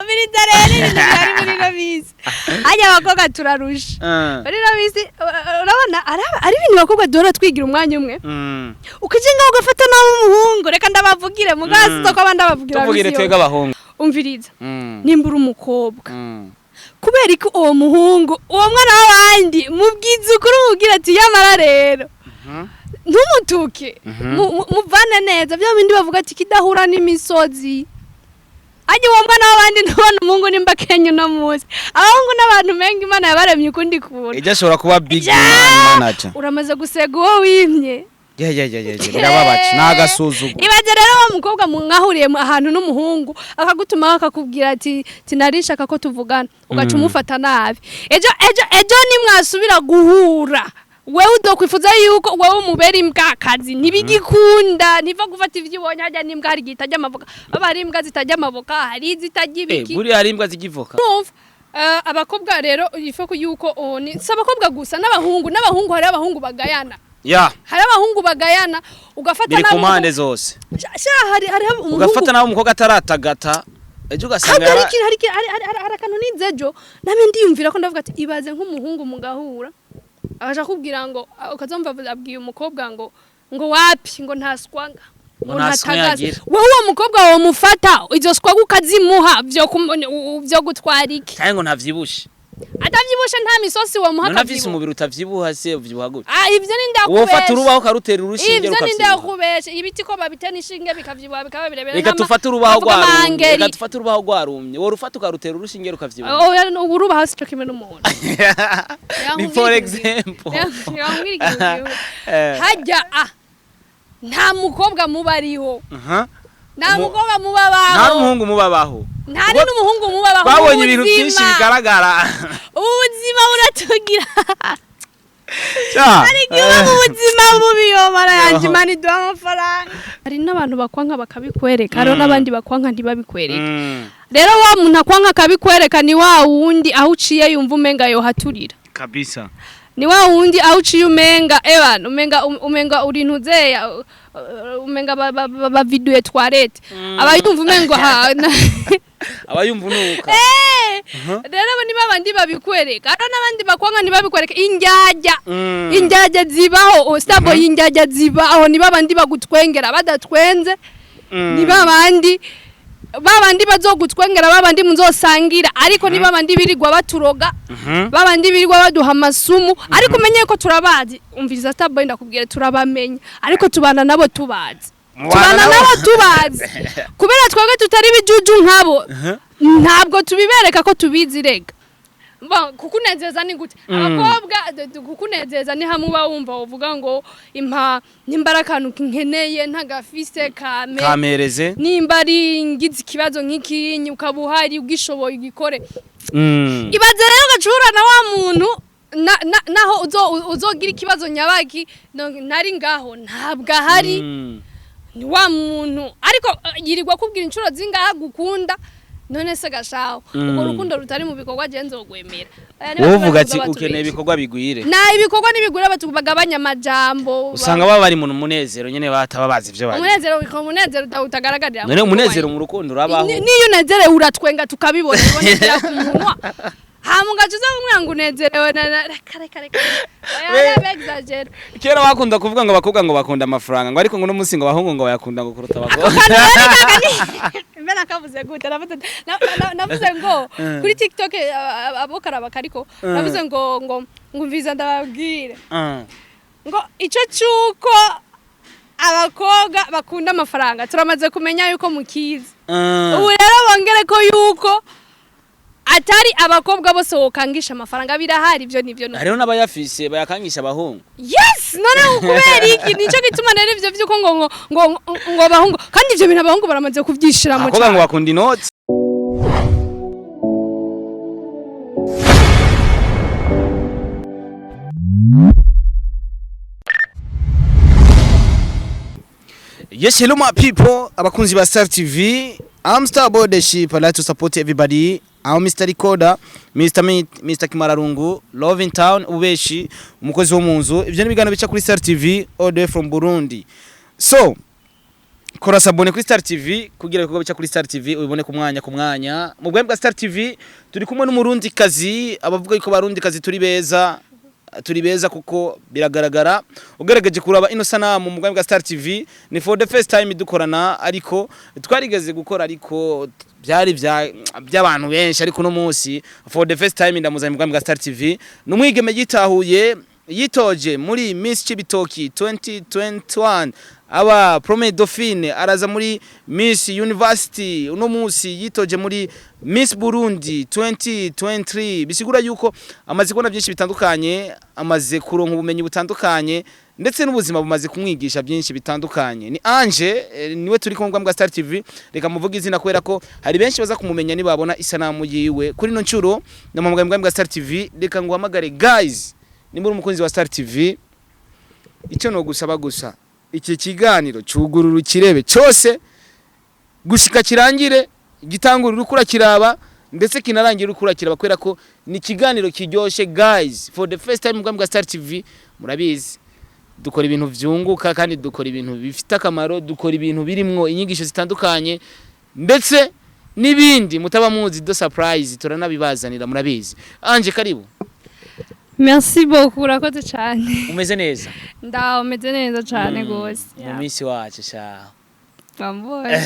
Umviriza rero, ibintu bihari muri ino minsi, hajya abakobwa turarusha. Muri ino minsi urabona ari ibintu abakobwa duhora twigira umwanya umwe, ukije ngaho ugafata nawe umuhungu. Reka ndabavugire mugasi ko abandi abavugira. Tuvugire twebwe abahungu. Umviriza, nimba uri umukobwa, kubera ko uwo muhungu, uwo mwana w'abandi, mubwiza ukuri, umubwira ati yamara rero ntumutuke. Muvane neza bya bindi bavuga ati kidahura n'imisozi. Ajya uwo mwana w'abandi, ntubona umuhungu nimba kenya uno munsi abahungu n'abantu menga Imana yabaremye ukundi kuntu. Ejo ashobora kuba big man manager. Uramaze gusega uwo wimye. Yeah, yeah, yeah, yeah, birababaje, ni agasuzuguro. Ibaze rero wa mukobwa mwahuriye ahantu n'umuhungu, akagutumaho, akakubwira ati tinarishaka ko tuvugana, ugaca umufata nabi. Ejo, ejo, ejo nimwasubira guhura, wewe udokwifuza yuko wewe umubera imbwakazi. Ntibigikunda, ntiva gufata ivyo ubonye. Harya n'imbwa hari igihe itarya amavoka, baba hari imbwa zitarya amavoka, hari izitarya ibiki. Buriya hari imbwa zigivoka. Urumva, abakobwa rero ifo yuko, oh, ni si abakobwa gusa, n'abahungu, n'abahungu, hari abahungu bagayana. Hari abahungu bagayana, ugafata Biri ku nabi. mpande zose. Sha, hari umuhungu Ugafata nawe umukobwa ataratagata, ejo ugasanga Ahubwo hari ikintu, hari akantu nize ejo, namwe ndiyumvira ko ndavuga ati ibaze nk'umuhungu mugahura, akaja akubwira ngo, ukazumva abwiye umukobwa ngo wapi, ngo nta swanga, Ngo nta swanga ntatagase. agira. Wowe uwo mukobwa womufata izo swaga ukazimuha, vyo gutwara iki? Cyangwa ngo ntavyibushe. Atavyibushe, nta misosi womuha. None afise Akavyibuha. umubiri utavyibuha se uvyibuha gute? Ah, ivyo ni Uwo ufata ndakubesha. urubaho ukarutera urushinge Ivyo ni rukavyibuha. ndakubesha. Ibiti ko babitera inshinge bikavyibuha, bikaba birebire. Reka tufate urubaho Bavuga rwarumye. amangeri. Reka tufate urubaho rwarumye, wowe urufata ukarutera urushinge rukavyibuha. Oya, urubaho sico kimwe n'umuntu. Ni for example. Hajya nta mukobwa muba ariho. Nta mukobwa muba Nta abaho. n'umuhungu mubabaho. Nta n'umuhungu muba abaho. Twabonye ibintu byinshi bigaragara. Ubuzima buratugira. Ca. Hari igihe uba mu buzima bubi, yomara yanjye, Imana iduha amafaranga. Hari n'abantu bakwanka bakabikwereka, hariho n'abandi bakwanka ntibabikwereke. Rero wa muntu akwanka akabikwereka ni wa wundi aho uciye yumva umenga yohaturira. Kabisa. Ni wa wundi aho uciye umenga ewana, umenga uri ntuzeya, umenga baviduye toilette, aba yumva umengo Aba yumva unuka. Rero abo ni babandi babikwereka. Hariho n'abandi bakwanga ntibabikwereka, indyarya. Indyarya zibaho, stabo y'indyarya zibaho, ni babandi bagutwengera badatwenze. Ni babandi bazogutwengera, babandi muzosangira, ariko ni babandi birirwa baturoga, babandi birirwa baduha amasumu. Ariko umenye ko turabazi. Umviriza Starboy, ndakubwira, turabamenya, ariko tubana nabo tubazi. Mubana Tubana nabo? nabo tubazi, kubera twebwe tutari ibijuju nkabo, ntabwo tubibereka ko tubizi. Rega Bon, kukunezeza ni gute? Abakobwa kukunezeza ni hamwe uba wumva uvuga ngo impa, nimba ari akantu nkeneye ntagafise, kame. Kamereze. Nimba ari ngize ikibazo nk'ikinyi, ukaba uhari ugishoboye, ugikore. Ibaze rero ugacura na wa muntu naho uzogira ikibazo nyabaki, ntari ngaho, ntabwo ahari. Ni wa muntu ariko yirirwa akubwira inshuro zingahe agukunda. None se gashaho, urwo rukundo rutari mu bikorwa, je nzogwemera? Aya, niba Wowe uvuga tubaza ati batubeshe. ukeneye ibikorwa bigwire. Na ibikorwa n'ibigura, bagabanya amajambo. Usanga baba bari mu munezero nyene, bataba bazi ivyo bari. Umunezero, umunezero utagaragarira None mu umunezero bikorwa. mu rukundo urabaho? Niyo unezerewe uratwenga, tukabibona, ibonekera ku munwa. Hama ugaca uza kumwira ngo unezerewe reka, reka, reka. Oya, oya, exagère. Kera bakunda kuvuga ngo abakobwa ngo bakunda amafaranga, ngo ariko ngo uno munsi ngo abahungu ngo bayakunda ngo kuruta abakobwa. Kantu rero kaka mbe nakavuze gute? Navuze navuze ngo kuri TikTok, abo karabaka, ariko navuze ngo mviza ndababwire ngo ico cuko abakobwa bakunda amafaranga turamaze kumenya yuko mukizi. Ubu rero bongere ko yuko atari abakobwa bose wokangisha amafaranga, birahari ibyo nibyo. Hariho n'abayafise bayakangisha abahungu. Yes, none kubera iki? Nico gituma rero ivyo vyuko ngo abahungu, kandi ivyo bintu abahungu baramaze kuvyishiramo. Abakobwa ngo bakunda inoti. Yes, hello my people, abakunzi ba Star TV. I'm Star Boy the Ship. I like to support everybody. I'm Mr. Recorder, Mr. Meat, Mr. Kimararungu, Love in Town, Ubeshi, umukozi wo mu nzu. Ibyo ni ibiganiro bica kuri Star TV all the way from Burundi. So, Kora s'abonner kuri Star TV kugira ibikorwa bica kuri Star TV ubibone ku mwanya ku mwanya. Mu bwami bwa Star TV turi kumwe n'umurundi kazi. Abavuga yuko barundi kazi turi beza, turi beza kuko biragaragara. Ugerageje kuraba ino sanamu mu bwami bwa Star TV, ni for the first time dukorana, ariko twarigeze gukora, ariko byari by'abantu benshi. Ariko uno munsi for the first time ndamuzanye mu bwami bwa Star TV. Ni umwigeme yitahuye, yitoje muri Miss Cibitoki 2021, aba Première Dauphine, araza muri Miss University. Uno munsi yitoje muri Miss Burundi 2023. Bisigura yuko amaze kubona byinshi bitandukanye, amaze kuronka ubumenyi butandukanye, ndetse n'ubuzima bumaze kumwigisha byinshi bitandukanye. Ni Ange, niwe turi kumwe bwa Star TV. Reka muvuge izina kubera ko hari benshi baza kumumenya nibabona isanamu yiwe. Kuri ino ncuro namuhamagaye bwa Star TV. Reka nguhamagare guys, nimba uri umukunzi wa Star TV, icyo no gusaba gusa, iki kiganiro cugurura kirebe cyose gushika kirangire. Gitangura uriko urakiraba, ndetse kinarangira uriko urakiraba, kubera ko ni ikiganiro kiryoshe guys. For the first time bwa Star TV, murabizi dukora ibintu vyunguka kandi dukora ibintu bifite akamaro, dukora ibintu birimwo inyigisho zitandukanye, ndetse n'ibindi mutaba muzi do surprise turanabibazanira, murabizi. Ange, karibu. Merci beaucoup, urakoze cyane. Umeze neza? Ndaho, meze neza cyane gose. Mu minsi wacu sha. Wambonye.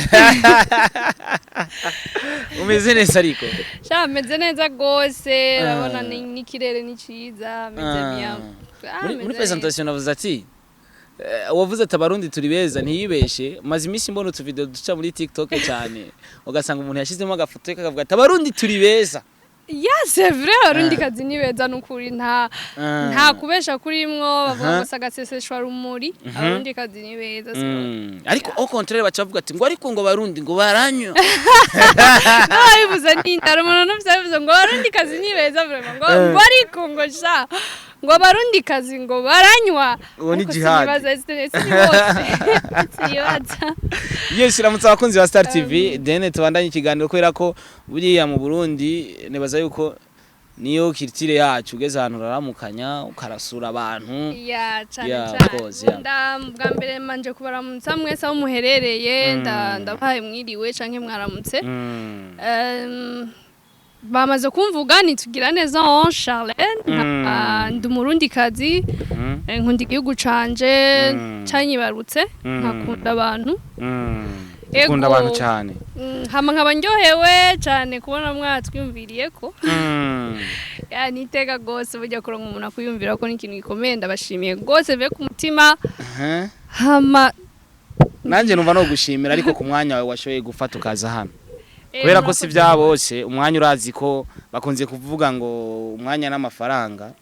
Umeze neza ariko? Sha, meze neza gose, urabona. Ah. N'ikirere ni ciza, meze bien. Ah, muri meze muri neza. presentation navuze ati wavuze ati abarundi turi beza, ntiyibeshe. Maze iminsi mbona utuvideo duca muri TikTok cyane, ugasanga umuntu yashizemo agafoto ke akavuga ati abarundi turi beza. Ya, c'est vrai, abarundi kazi ni beza nukuri, nta nta kubesha kurimwo. Bavuga ngo sagaseseshwa rumuri, abarundi kazi ni beza, c'est vrai. Ariko au contraire baca bavuga ati ngo ariko ngo abarundi ngo baranywa. N'ababivuze ni hari umuntu numvise abivuze ngo abarundi kazi ni beza vraiment, ngo ngo ariko ngo sha ngo abarundi kazi ngo baranywa. Uwo ni Ariko jihad. sinibaza, si bose, sinibaza. Yes, iramutse abakunzi ba Star TV, then tubandanye ikiganiro, kubera ko buriya mu Burundi nibaza yuko niyo culture yacu, ugeze ahantu uraramukanya, ukarasura abantu. Ya, cane. Yeah, of Cane. course, yeah. Nda bwa mbere manje kubaramutsa mwese aho muherereye, ndabahaye mwiriwe canke mwaramutse. Bamaze kumvuga, nitugira neza Ange Charlene. Ndi umurundi kazi, nkunda igihugu canje, canyibarutse, nkakunda abantu. Ego. Ukunda abantu cyane. Hama nkaba ndyohewe cane kubona mwatwiyumviriye ko ya niteka gose. Burya kuronka umuntu akwiyumvira ko ni ikintu gikomeye. Ndabashimiye gose bive ku mutima. Hama Nanjye numva no gushimira, ariko ku mwanya wawe washoboye gufata ukaza hano, kubera ko si bya bose umwanya. Urazi ko bakunze kuvuga ngo umwanya n'amafaranga.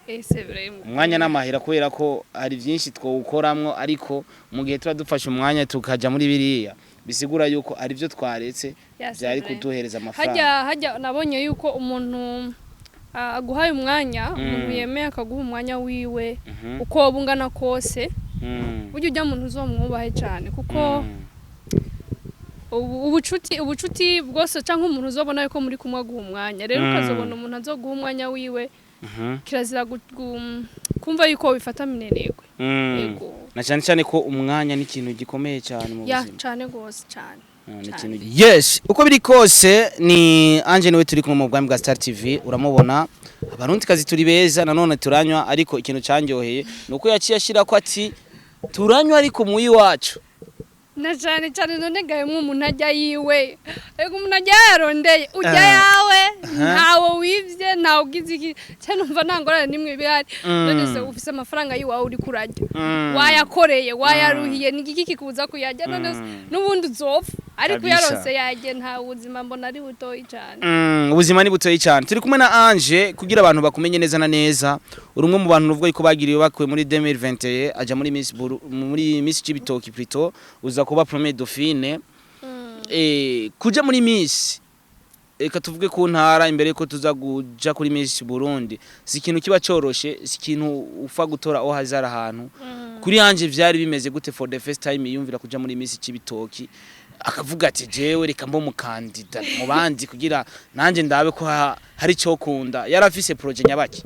C'est vrai. Umwanya n'amahera, kubera ko hari byinshi twawukoramwo, ariko mu gihe tuba dufashe umwanya tukaja muri biriya, bisigura yuko ari byo twaretse Ya, c'est byari vrai. kuduhereza amafaranga. Hajya nabonye yuko umuntu aguhaye umwanya, umuntu yemeye akaguha umwanya wiwe, uko waba ungana kose, burya ujya muntu uzomwubahe cyane, kuko ubucuti bwose cyangwa umuntu uzobona yuko muri kumwe aguha umwanya rero, ukazobona umuntu azoguha umwanya wiwe, kirazira kumva yuko wabifata minenegwe. Yego. Na cyane cyane ko umwanya ni ikintu gikomeye cyane mu Ya, buzima. cyane gose, cyane. Ni Cyane. ikintu. Yes, uko biri kose ni Ange, niwe turi kumwe mu bwami bwa Star TV. Uramubona, abarundi kazi turi beza, nanone turanywa, ariko ikintu cyanjyoheye ni uko yaciye ashira ko ati turanywa ariko muyi wacu. Na cyane cyane, none gahe umuntu ajya yiwe, ego, umuntu ajya yarondeye ujya yawe, ntawe wivye, ntawe ugize iki cyane, numva nta ngorane nimwe ibihari. None se ufise amafaranga yiwawe uri kurajya, wayakoreye, wayaruhiye, ni igiki kikubuza kuyarya? None se n'ubundi uzopfa, ariko uyaronse yarye, nta buzima mbona ari butoyi cyane. Ubuzima ni butoyi cyane. Turi kumwe na Ange kugira abantu bakumenye neza na neza. Uri umwe mu bantu nuvuga yuko bagiriwe bakuwe muri 2021, aja muri Miss Buru, muri Miss Cibitoki plutôt, uza kuba Premier Dauphine. Kuja muri Miss, reka tuvuge ku ntara imbere yuko tuza kuja kuri Miss Burundi, si ikintu kiba coroshe, si ikintu upfa gutora aho hazara ahantu. Kuri Ange vyari bimeze gute for the first time yumvira kuja muri Miss Cibitoki, akavuga ati jewe reka mbo mukandida mu bandi kugira nanje ndabe ko hari cyo kunda? Yarafise projet nyabaki?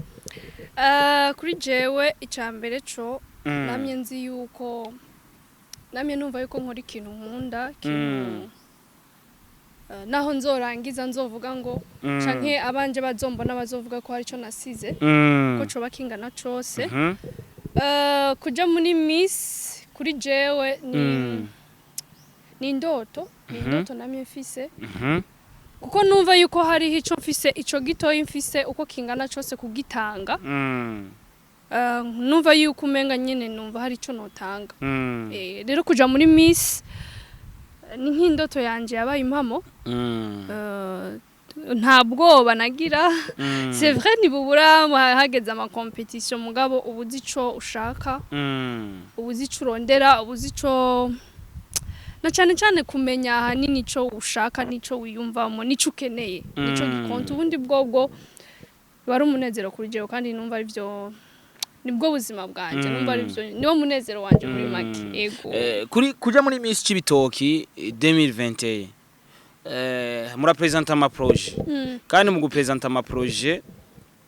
Kuri jewe icambere co namye nzi yuko Namye numva yuko nkora ikintu nkunda, ikintu naho nzorangiza nzovuga ngo canke abanje bazombona bazovuga ko hari ico nasize, ko coba kingana cose. Kuja muri Miss kuri jewe ni ni indoto, ni indoto namye mfise, kuko numva yuko hariho ico mfise, ico gitoyi mfise uko kingana cose kugitanga. Numva yuko umenga nyene numva hari ico notanga. Rero kuja muri Miss ni nk'indoto yanje yabaye impamo. Nta bwoba nagira. C'est vrai, ntibubura hageze ama compétition, mugabo uba uzi ico ushaka, uba uzi ico urondera, uba uzi ico, na cyane cyane kumenya ahanini ico ushaka n'ico wiyumvamo n'ico ukeneye, nico gikonta. Ubundi bwobwo biba ari umunezero kuri jewe, kandi numva ari byo, nibwo buzima bwanje. Numva ari byo, niwo munezero wanje muri make, ego. Kuri kuja muri Miss Cibitoki 2021, murapresenta ama projet, kandi mu gupresenta ama projet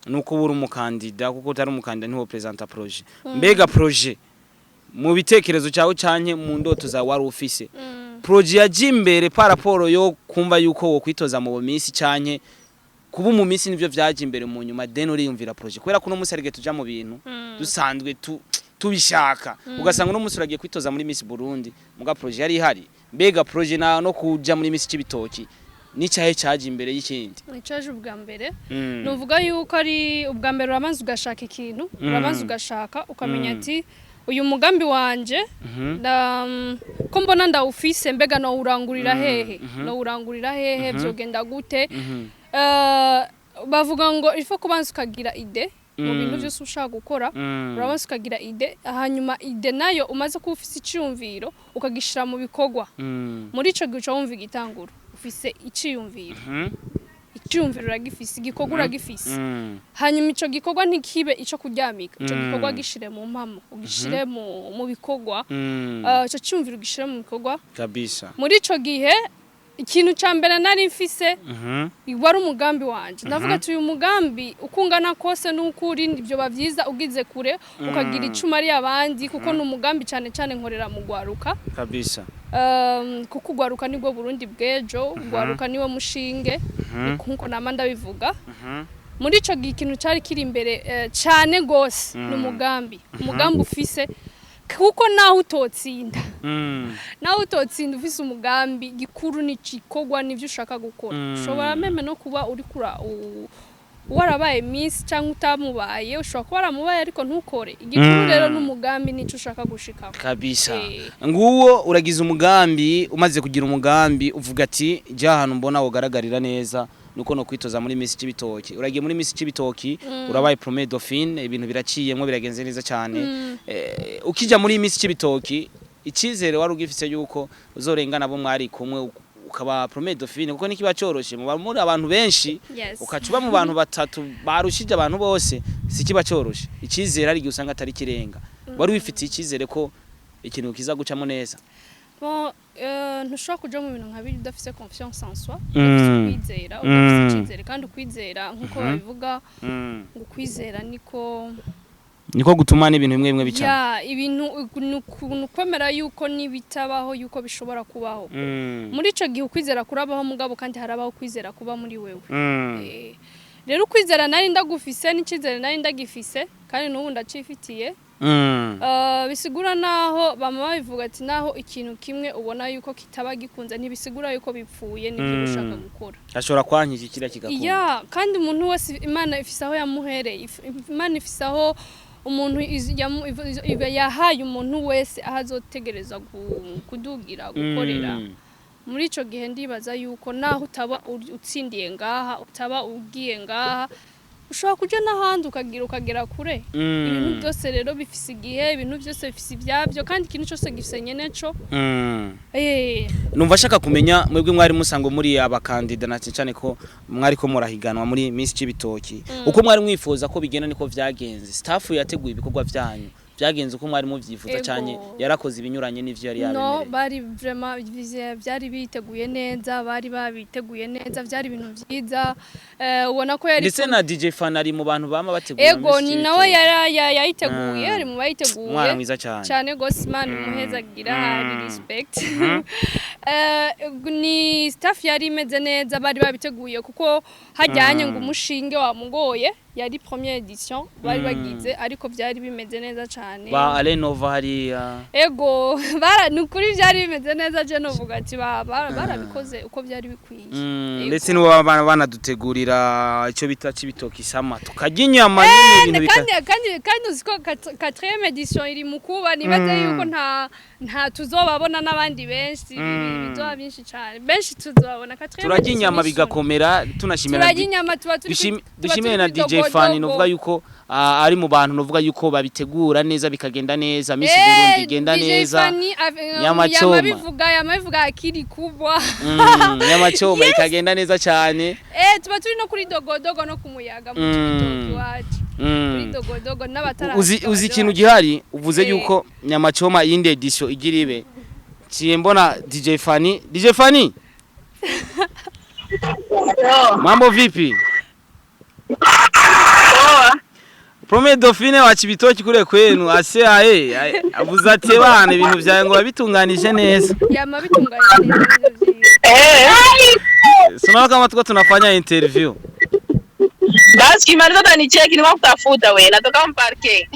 nuko ubura umukandida, kuko utari umukandida ntiwo presenta projet. Mbega projet mu bitekerezo cyawe canke mu ndoto zawe wari ufise, projet yaje imbere par rapport yo kumva yuko wo kwitoza mu minsi canke kuba mu minsi, nivyo vyaje imbere mu nyuma, then uriyumvira projet? Kubera ko uno munsi arige tuja mu bintu dusanzwe tubishaka, ugasanga uno munsi uragiye kwitoza muri Miss Burundi muga projet yari ihari. Mbega projet na no kuja muri Miss Cibitoki n'icahe caje imbere y'ikindi? Icaje ubwa mbere, nuvuga yuko ari ubwa mbere urabanza ugashaka ikintu, urabanza ugashaka ukamenya ati uyu mugambi wanje ko mbona ndawufise, mbega nowurangurira hehe? Nowurangurira hehe? Vyogenda gute? Bavuga ngo ifo kubanza ukagira idée mu bintu byose ushaka gukora. Urabanza ukagira idée, hanyuma idée nayo umaze kuba ufise iciyumviro ukagishira mu bikorwa. Muri ico gihe uca wumva igitanguro ufise iciyumviro, iciyumviro uragifise, igikorwa uragifise. Hanyuma ico gikorwa ntikibe ico kuryamika, ico gikorwa gishire mu mpamo, ugishire mu bikorwa. Ico ciyumviro ugishire mu bikorwa. Kabisa. Muri ico gihe ikintu ca mbere nari mfise wari umugambi wanje. Ndavuga ati uyu mugambi uko ungana kose n'uko uri, ibyo bavyiza ugize kure ukagira icuma ari abandi, kuko ni umugambi cyane cyane nkorera mu gwaruka. Kabisa. Kuko ugwaruka nibwo Burundi bw'ejo, ugwaruka niwo mushinge, nkuko nama ndabivuga. Muri ico gihe ikintu cari kiri imbere cane gose ni umugambi, umugambi ufise, kuko naho utotsinda, naho utotsinda ufise umugambi, gikuru ni igikorwa, nivyo ushaka gukora. Ushobora même no kuba uri kura warabaye Miss cyangwa utamubaye, ushobora kuba waramubaye ariko ntukore igikuru. Rero n'umugambi nico ushaka gushikako. Kabisa. Nguwo uragize umugambi, umaze kugira umugambi uvuga ati jya ahantu mbona wogaragarira neza nuko no kwitoza muri Miss Cibitoki. Uragiye muri Miss Cibitoki, urabaye premier dauphine, ibintu biraciyemwo, biragenze neza cyane. Ukija muri Miss Cibitoki, icyizere wari ugifise yuko uzorengana abo mwari kumwe ukaba premier dauphine? Kuko nikiba coroshe, muba muri abantu benshi, ukaca uba mu bantu batatu barushije abantu bose, si kiba coroshe. Icyizere ari igihe usanga atari kirenga. Wari wifitiye icyizere ko ikintu kiza gucamo neza? Bon, ntushobora kuja mu bintu nka biri udafise confiance en soi, udafise ukwizera, udafise icyizere. Kandi ukwizera nk'uko babivuga ngo ukwizera niko niko gutuma n'ibintu bimwe bimwe bicamo. Ya, ibintu ni ukwemera yuko n'ibitabaho yuko bishobora kubaho. Muri ico gihe ukwizera kurabaho, mugabo kandi harabaho kwizera kuba muri wewe. Rero ukwizera nari ndagufise, n'icyizere nari ndagifise, kandi n'ubu ndacifitiye. Bisigura naho bama babivuga ati naho ikintu kimwe ubona yuko kitaba gikunze, ntibisigura yuko bipfuye n'ibyo ushaka gukora. Ashobora kwankika kiriya kigakunda. Ya, kandi umuntu wese Imana ifise aho yamuhereye. Imana ifise aho umuntu yahaye umuntu wese aho azotegereza kudugira gukorera. Muri ico gihe ndibaza yuko naho utaba utsindiye ngaha, utaba ugiye ngaha, ushobora kuja n'ahandi ukagira ukagera kure. Ibintu byose rero bifise igihe, ibintu byose bifise ibyabyo, kandi ikintu cyose gifise nyeneco. Numva ashaka kumenya mwebwe mwari musango muri abakandida, na cyane ko mwari ko murahiganwa muri Miss Cibitoki, uko mwari mwifuza ko bigenda niko vyagenze? Staff yateguye ibikorwa vyanyu Byagenze uko mwari muvyifuza Ego. canke yarakoze ibinyuranye n'ivyo yari No, yabemereye? bari vraiment byari biteguye neza, bari babiteguye neza, byari ibintu vyiza. Ubona ko yari Ndetse na DJ Fan ari mu bantu bama bategura Ego, Miss ni nawe Cibitoke. yayiteguye, ari mu bayiteguye. Umwana mwiza cyane. Cyane gose, Imana imuhezagira, hari respect. Ni staff yari imeze neza, bari babiteguye kuko hajyanye ngo umushinge wamugoye, yari première édition bari bagize, ariko byari bimeze neza cyane. Ba Alenova hariya. Ego, bara nukuri byari bimeze neza, je novuga ati barabikoze uko byari bikwiye. Ego. Ndetse n'uwo banadutegurira icyo bita cibitoki sama, tukarya inyama nyine, ibintu bika Kandi uzi ko quatrième édition iri mu kuba, nibaze yuko nta tuzobabona n'abandi benshi, bizoba byinshi cyane, benshi tuzobabona quatrième Turarya édition inyama ni soon. bigakomera, tunashimira Turarya inyama, tuba turi tuba dushimire turi na kuri DJ dogodogo. Fan, novuga yuko ari mu bantu novuga yuko babitegura neza bikagenda neza, Miss Burundi igenda DJ neza. Fanny, Nyamachoma. Yamabivuga akiri kubwa. Nyamachoma ikagenda neza cyane. Tuba turi no kuri dogodogo no ku muyaga mu Cibitoke iwacu. Kuri dogodogo n'abatara. Uzi ikintu gihari, uvuze yuko Nyamachoma iyindi édition igira ibe, ciye mbona DJ Fanny. DJ Fanny, mambo vipi? Poa. Premier Dauphine wa Cibitoki kure kwenu ase aye avuze ati bana, ibintu byawe ngo babitunganije neza. Yama bitunganye neza vyiza. Sinaona kama tuko tunafanya interview. Basi ukimaliza utanicheki, nimekutafuta we. Natoka mparke.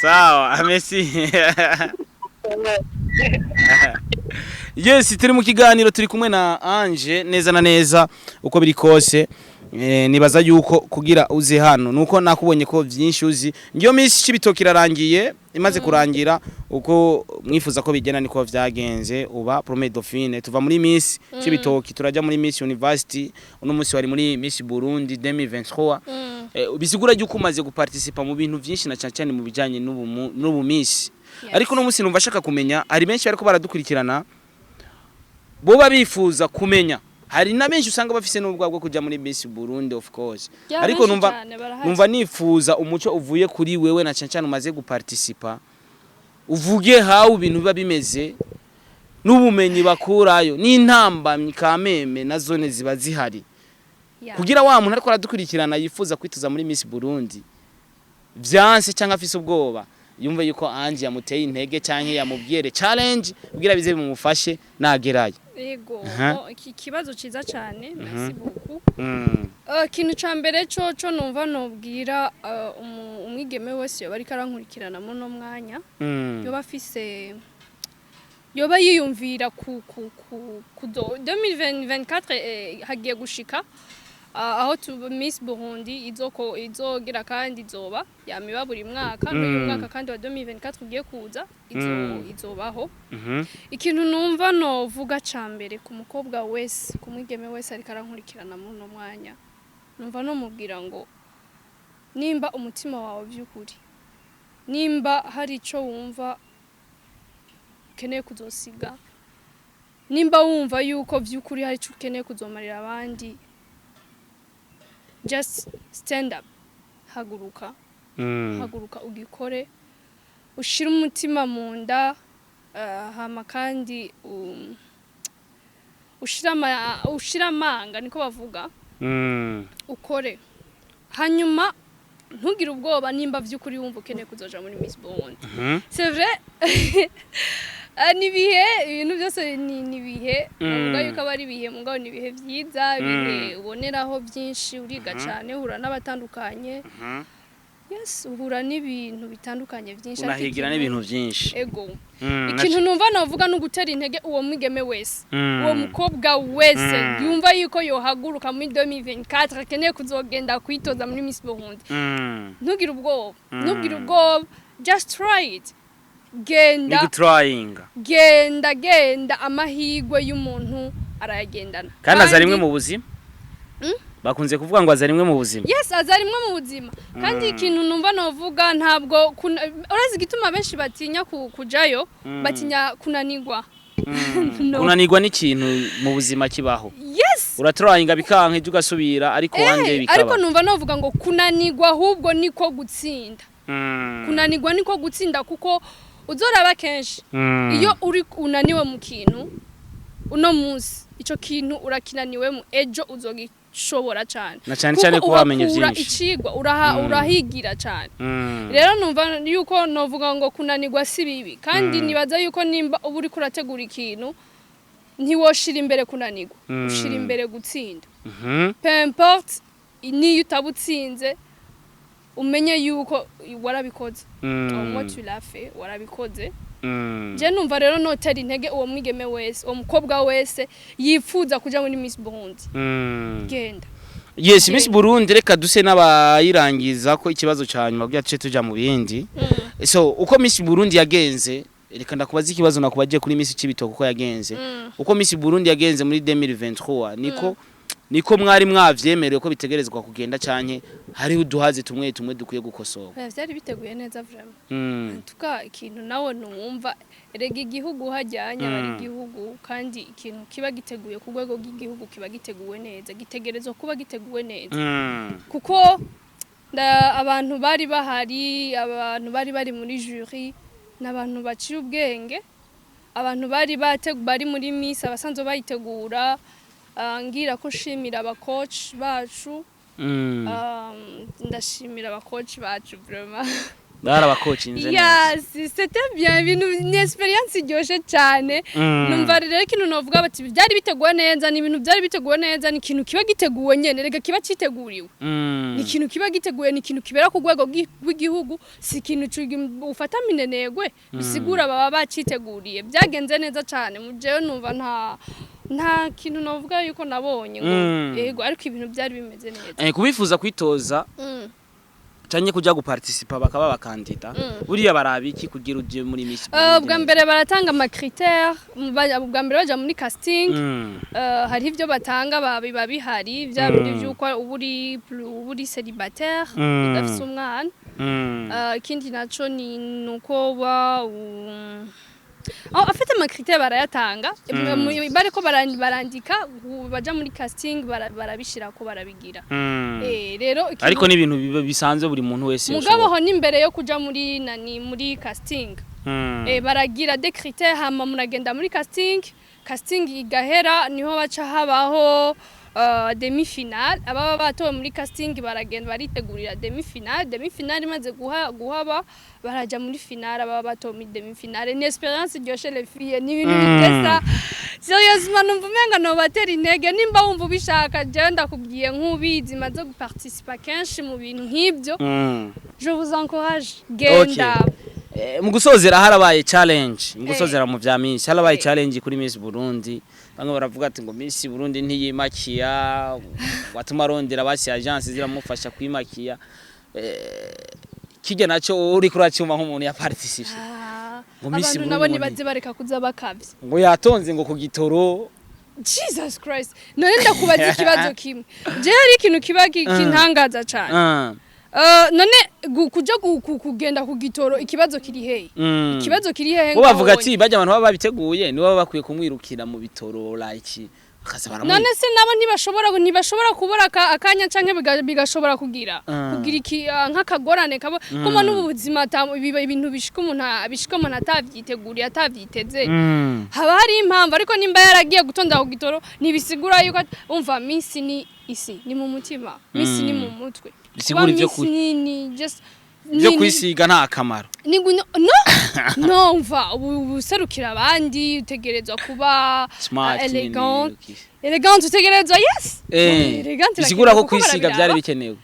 Sawa, merci. Yes, turi mu kiganiro, turi kumwe na Ange neza na neza. Uko biri kose, nibaza yuko kugira uze hano nuko nakubonye ko byinshi uzi. Ngiyo Miss Cibitoki irarangiye, imaze kurangira uko mwifuza ko bigenda niko vyagenze, uba Premier Dauphine. Tuva muri Miss Cibitoki turajya muri Miss University, uno munsi wari muri Miss Burundi 2023. Bisigura yuko umaze guparticipa mu bintu byinshi na cyane cyane mu bijanye n'ubu Miss. Ariko uno munsi numva ashaka kumenya, hari benshi bariko baradukurikirana boba bifuza kumenya, hari na benshi usanga bafise n'ubwoba bwo kuja muri Miss Burundi, of course. Ya, Ariko benshi numva cane barahari. numva nifuza umuco uvuye kuri wewe, na cyane cyane umaze guparticipa, uvuge hawe ibintu biba bimeze n'ubumenyi bakurayo n'intambamyi kameme na zone ziba zihari, kugira wa muntu ariko aradukurikirana yifuza kwituza muri Miss Burundi vyanse cyangwa afise ubwoba, yumve yuko Ange yamuteye intege cyangwa yamubwire challenge kugira bize bimufashe nagerayo. Yego, Aha. oh, iki kibazo ciza cyane, merci beaucoup. Ikintu ca mbere co numva nobwira umwigeme wese yoba ariko arankurikirana muri uno mwanya, yoba afise, yoba yiyumvira ku 2024, hagiye gushika aho Miss Burundi izoko izogira kandi izoba yamiba buri mwaka n'uyu mwaka kandi wa 2024 ugiye kuza izobaho. Ikintu numva novuga ca mbere ku mukobwa wese, ku mwigeme wese ariko arankurikirana muri uno mwanya, numva nomubwira ngo nimba umutima wawe by'ukuri, nimba hari ico wumva ukeneye kuzosiga, nimba wumva yuko by'ukuri hari ico ukeneye kuzomarira abandi, just stand up, haguruka, haguruka ugikore, ushire umutima mu nda, hama kandi ushire amanga, niko bavuga, ukore, hanyuma ntugire ubwoba nimba by'ukuri wumva ukeneye kuzoja muri Miss Burundi. C'est vrai, ni ibihe, ibintu byose ni ibihe. Bavuga yuko aba ari ibihe, mugabo ni ibihe byiza, ibihe uboneraho byinshi, uriga cyane, uhura n'abatandukanye, yes, uhura n'ibintu bitandukanye byinshi, ariko Unahigira n'ibintu byinshi. Ego. Ikintu numva navuga ni ugutera intege uwo mwigeme wese, uwo mukobwa wese yumva yuko yohaguruka muri 2024 akeneye kuzogenda kwitoza muri Miss Burundi. Ntugire ubwoba, ntugire ubwoba, just try it, genda. Ni gutryinga. Genda, genda, amahirwe y'umuntu arayagendana. Kandi aza rimwe mu buzima. Bakunze kuvuga ngo aza rimwe mu buzima. Yes, aza rimwe mu buzima. Kandi ikintu numva novuga, ntabwo urazi igituma benshi batinya kujayo, batinya kunanirwa. No. Kunanirwa n'ikintu mu buzima kibaho. Yes. Uratryinga bikanka, ejo ugasubira, ariko wanje bikaba. Ariko numva novuga ngo kunanirwa ahubwo niko gutsinda. Kunanirwa niko gutsinda, kuko uzoraba kenshi iyo uri unaniwe mu kintu uno munsi, ico kintu urakinaniwemo, ejo uzogishobora cane. Na cane cane kuko ko wamenye uhakura vyinshi. Icigwa uraha, urahigira cane. Rero numva yuko novuga ngo kunanirwa si bibi, kandi nibaza yuko nimba uba uriko urategura ikintu, ntiwoshira imbere kunanirwa, ushira imbere gutsinda. Peu importe niyo utaba utsinze, umenye yuko warabikoze. Au moins tu l'as fait, warabikoze. Je numva rero notera intege uwo mwigeme wese, uwo mukobwa wese yifuza kuja muri Miss Burundi: genda. Yes, Miss Burundi, reka duse n'abayirangiza ko ikibazo ca nyuma kugira tuce tuja mu bindi. So uko Miss Burundi yagenze, reka ndakubaza ikibazo nakubagiye kuri Miss Cibitoke uko yagenze. Uko Miss Burundi yagenze muri 2023, niko mwari mwavyemerewe ko bitegerezwa kugenda, canke hariho uduhazi tumwe tumwe dukwiye gukosorwa? Oya, vyari biteguye neza vraiment. Tuka ikintu nawe ntumwumva, erega igihugu hajyanye aba ari igihugu, kandi ikintu kiba giteguye ku rwego rw'igihugu kiba giteguwe neza, gitegerezwa kuba giteguwe neza. Kuko abantu bari bahari, abantu bari bari muri jury, ni abantu baciye ubwenge, abantu bari muri Miss abasanzwe bayitegura. Ngira ko shimira abacoach bacu. Ndashimira abacoach bacu vraiment. Barabakocinze neza. Yes, c'était bien, ibintu ni experience iryoshe cyane. Numva rero ikintu novuga bati byari biteguwe neza, ni ibintu byari biteguwe neza, ni ikintu kiba giteguwe nyene, rega kiba citeguriwe. Ni ikintu kiba giteguye, ni ikintu kibera ku rwego rw'igihugu, si ikintu ufata minenegwe, bisigura baba baciteguriye. Byagenze neza cyane. Mu jewe numva nta kintu novuga yuko nabonye ngo yego, ariko ibintu byari bimeze neza. Kubifuza kwitoza canke kuja guparticipa bakaba abakandida, buriya baraba iki kugira uje muri Miss Burundi? Ubwa mbere baratanga ama critères, ubwa mbere baja muri casting. Hariho ibyo batanga, biba bihari bya bindi vy'uko uba uri célibataire, udafise umwana. Ikindi naco ni nuko uba afite ama critères barayatanga. Bariko barandika baja muri casting, barabishirako, barabigira. Rero Ariko ni ibintu bisanzwe buri muntu wese mugabo yoshobora. Ho n'imbere yo kuja muri nani, muri casting, baragira des critères, hama muragenda muri casting, casting igahera, niho baca habaho demi finale. Ababa batowe muri casting baragenda baritegurira demi finale. Demi finale imaze guhaba, baraja muri finale. Ababa batowe muri demi finale, ni experience iryoshe, les filles, ni ibintu bitesa. Sérieusement, numva umenga nobatera intege. Nimba wumva ubishaka, jewe ndakubwiye nk'ubizi, maze guparticipa kenshi mu bintu nk'ibyo, je vous encourage, genda. Mu gusozera, harabaye challenge mu gusozera mu vya Miss, harabaye challenge kuri Miss Burundi. Bamwe baravuga ati ngo Miss Burundi ntiyimakiya, watuma arondera basi agence ziramufasha kwimakiya. Kijya naco uri kuracuma nk'umuntu ya participe Ah, ngo Miss abantu Burundi nabo ngo nibaze bareka kuza bakavye. Ngo yatonze ngo ku gitoro. Jesus Christ! None ndakubaza ikibazo kimwe, je hari ikintu kiba kintangaza cane. None kuja kugenda ku gitoro, ikibazo kiri hehe? Ikibazo kiri hehe? Bo bavuga Ngaho? ati bajya abantu baba babiteguye nibo baba bakwiye kumwirukira mu bitoro, like bakaza baramu None se nabo ntibashobora kubura akanya canke bigashobora kugira kugira iki, nk'akagorane kabo kuma n'ubu buzima ibintu bishika umuntu bishika umuntu atavyiteguriye, atavyiteze. Haba hari impamvu, ariko nimba yaragiye gutonda ku gitoro ntibisigura yuko umva, Miss ni isi ni mu mutima, Miss ni mu mutwe. Bisigura Kuba ivyo Miss ni just byo kwisiga nta kamaro. Ni no no, umva, ubu userukira abandi, utegerezwa kuba Smart, elegant. Ni- Elegant, utegerezwa, yes. Elegant Bisigura ko irakenewe kuko kwisiga barabiraba. byari bikenewe.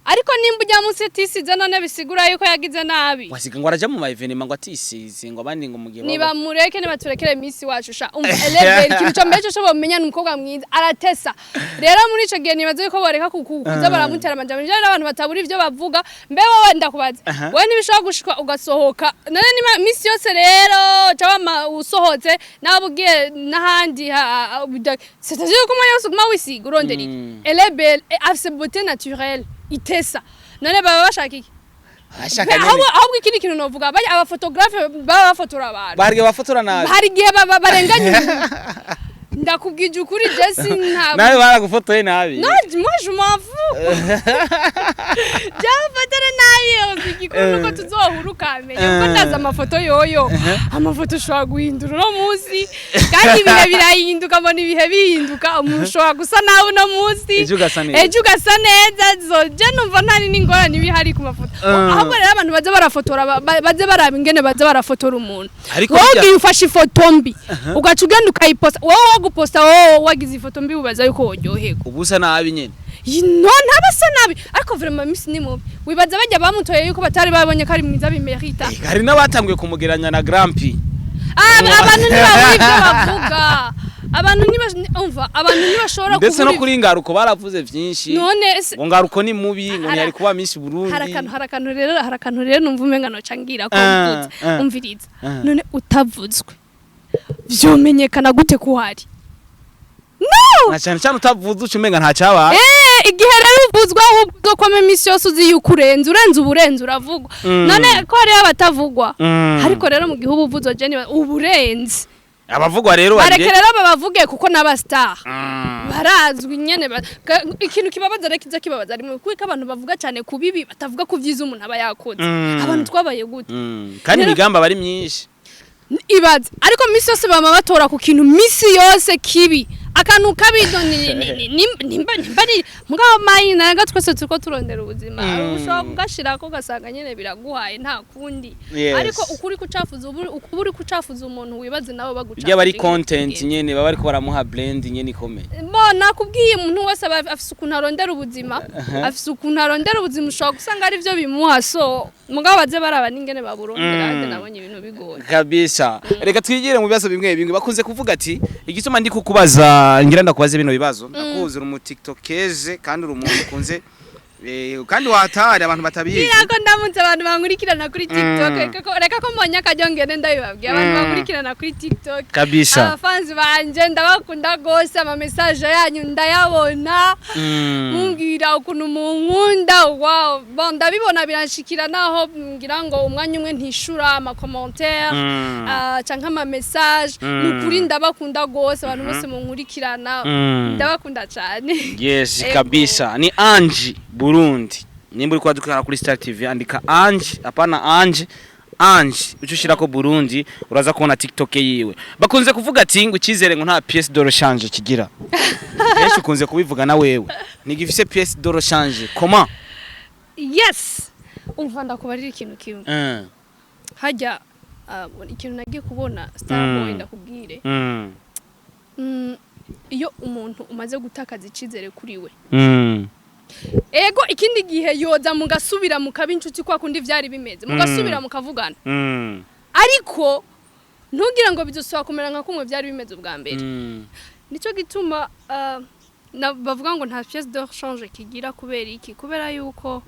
Ariko nimba ujya munsi atisize, none bisigura yuko yagize nabi? Wasiga ngo araja mu ma événements ngo atisize, ngo abandi ngo mu gihe baba- Nibamureke, nibaturekere Miss wacu sha. Umva, eleve ikintu cyo mbere cyo bomenya ni umukobwa mwiza, aratesa. Rero muri ico gihe nibaze yuko boreka kuza baramutera amajambo. Njyewe n'abantu batabura ivyo bavuga. Mbe wowe ndakubaza, wowe ntibishobora gushika ugasohoka? None niba misi yose rero cyangwa usohotse nawe ugiye n'ahandi, c'est-à-dire ko umwanya wose uguma wisiga, urondera iki? Elle est belle et afise beauté naturelle itesa, none baba bashaka iki? Bashaka nyene. Ahubwo ikindi kintu novuga, bari abaphotographe baba bafotora abantu. Barige bafotora nabi. Hari igihe baba barenganya umuntu. Ndakubwije ukuri, Jesse, ntabwo Nawe baragufotoye nabi. No, moi je m'en fous, byamfatara nabi. D'ailleurs, igikuru nuko tuzohura ukamenya, kuko ndazi amafoto yoyo, amafoto ushobora guhindura uno munsi, kandi ibihe birahinduka. Mbona ibihe bihinduka, umuntu ushobora gusa nabi uno munsi, Ejo ugasa neza. Ejo ugasa neza. So je numva ntari n'ingorane iba ihari ku mafoto. Ahubwo rero abantu baza barafotora, baze baraba ingene baza barafotora umuntu. Ariko Wowe ugiye ufashe ifoto mbi, ugaca ugenda ukayiposta, wowe wo guposta, wowe wagize ifoto mbi, ubaza yuko woryoherwa? Uba usa nabi nyene. No, ntabasa nabi, ariko vraiment Miss ni mubi. Wibaza bajya bamutoye yuko batari babonye ko ari mwiza bimerita? Eh, hari n'abatanguye kumugeranya na Grampi. Ah, abantu ntibabura ibyo bavuga. Abantu umva, abantu ntibashobora Ndetse no kubura. kuri Ngaruko baravuze vyinshi. None se Ngo Ngaruko ni mubi, ngo ntiyari kuba Miss Burundi. Hari akantu rero numva umenga noca ngira ko mvutse. Umviriza. None utavuzwe vyomenyekana gute ko uhari? No. Na cyane cyane utavuze, uca umenga nta cyabaye. Eh, igihe rero uvuzwe, ahubwo uzokwama iminsi yose uzi yuko urenze, urenze, uba urenze, uravugwa. None ko hariho abatavugwa? Ariko rero mu gihe uba uvuzwe, je niba uba urenze. Abavugwa rero Bareke barire. rero babavuge, kuko n'aba star barazwi nyene. Ikintu kibabaza rero, kiza kibabaza rimwe, kuko abantu bavuga cyane ku bibi, batavuga ku vyiza umuntu aba yakoze. Abantu twabaye gute? Kandi Rero- imigamba aba ari myinshi. Ibaze, ariko misi yose bama batora ku kintu misi yose kibi, akantu kabi. No, nimba ni mugabo mayi naga, twese turiko turondera ubuzima. Ushobora kugashirako ugasanga nyene biraguhaye, nta kundi. Ariko ukuri kucafuza, uba uri kucafuza umuntu, wibaze nawe bagucafuza. Ibyo aba ari content nyene, baba bariko baramuha brand nyene ikomeye. Bo nakubwiye, umuntu wese aba afise ukuntu arondera ubuzima, afise ukuntu arondera ubuzima. Ushobora gusanga ari byo bimuha. So mugabo baze baraba n'ingene baburondera. Nabonye ibintu bigoye. Kabisa. Reka twigire mu bibazo bimwe bimwe bakunze kuvuga ati igituma ndi kukubaza, ngira ndakubaze bino bibazo, ndakuzi uri umu tiktokeze kandi uri umuntu ukunze, kandi watari abantu batabizi. Bwira ko ndamutse abantu bankurikirana kuri TikTok. Reka ko mbonye akaryo ngende ndabibabwiye abantu bankurikirana kuri TikTok. Abafanzi banje ndabakunda gose, ama message yanyu ndayabona, mumbwira ukuntu munkunda. Wow, bon, ndabibona biranshikira, naho ngira ngo umwanya umwe ntishura ama commentaire canke ama message. Ni ukuri ndabakunda gose, abantu bose munkurikirana, ndabakunda cane. Yes. Ego. Kabisa, ni Ange Burundi. Nimba uri kwadukana kuri Star TV, andika Ange, hapana Ange, Ange, uco ushirako Burundi, uraza kubona TikTok yiwe. Bakunze kuvuga ati ngo icyizere ngo nta pièce de rechange kigira. Kenshi ukunze kubivuga na wewe ntigifise pièce de rechange, comment? Yes, umva, ndakubarira ikintu kimwe. Hajya ikintu nagiye kubona, Starboy, ndakubwire. Iyo umuntu umaze gutakaza icyizere kuri we, ego, ikindi gihe yoza mugasubira mukaba inshuti kwa kundi vyari bimeze, mugasubira mukavugana, ariko ntugire ngo bizosubira kumera nka kumwe vyari bimeze ubwa mbere. Nico gituma bavuga ngo nta pièce de rechange kigira. Kubera iki? Kubera yuko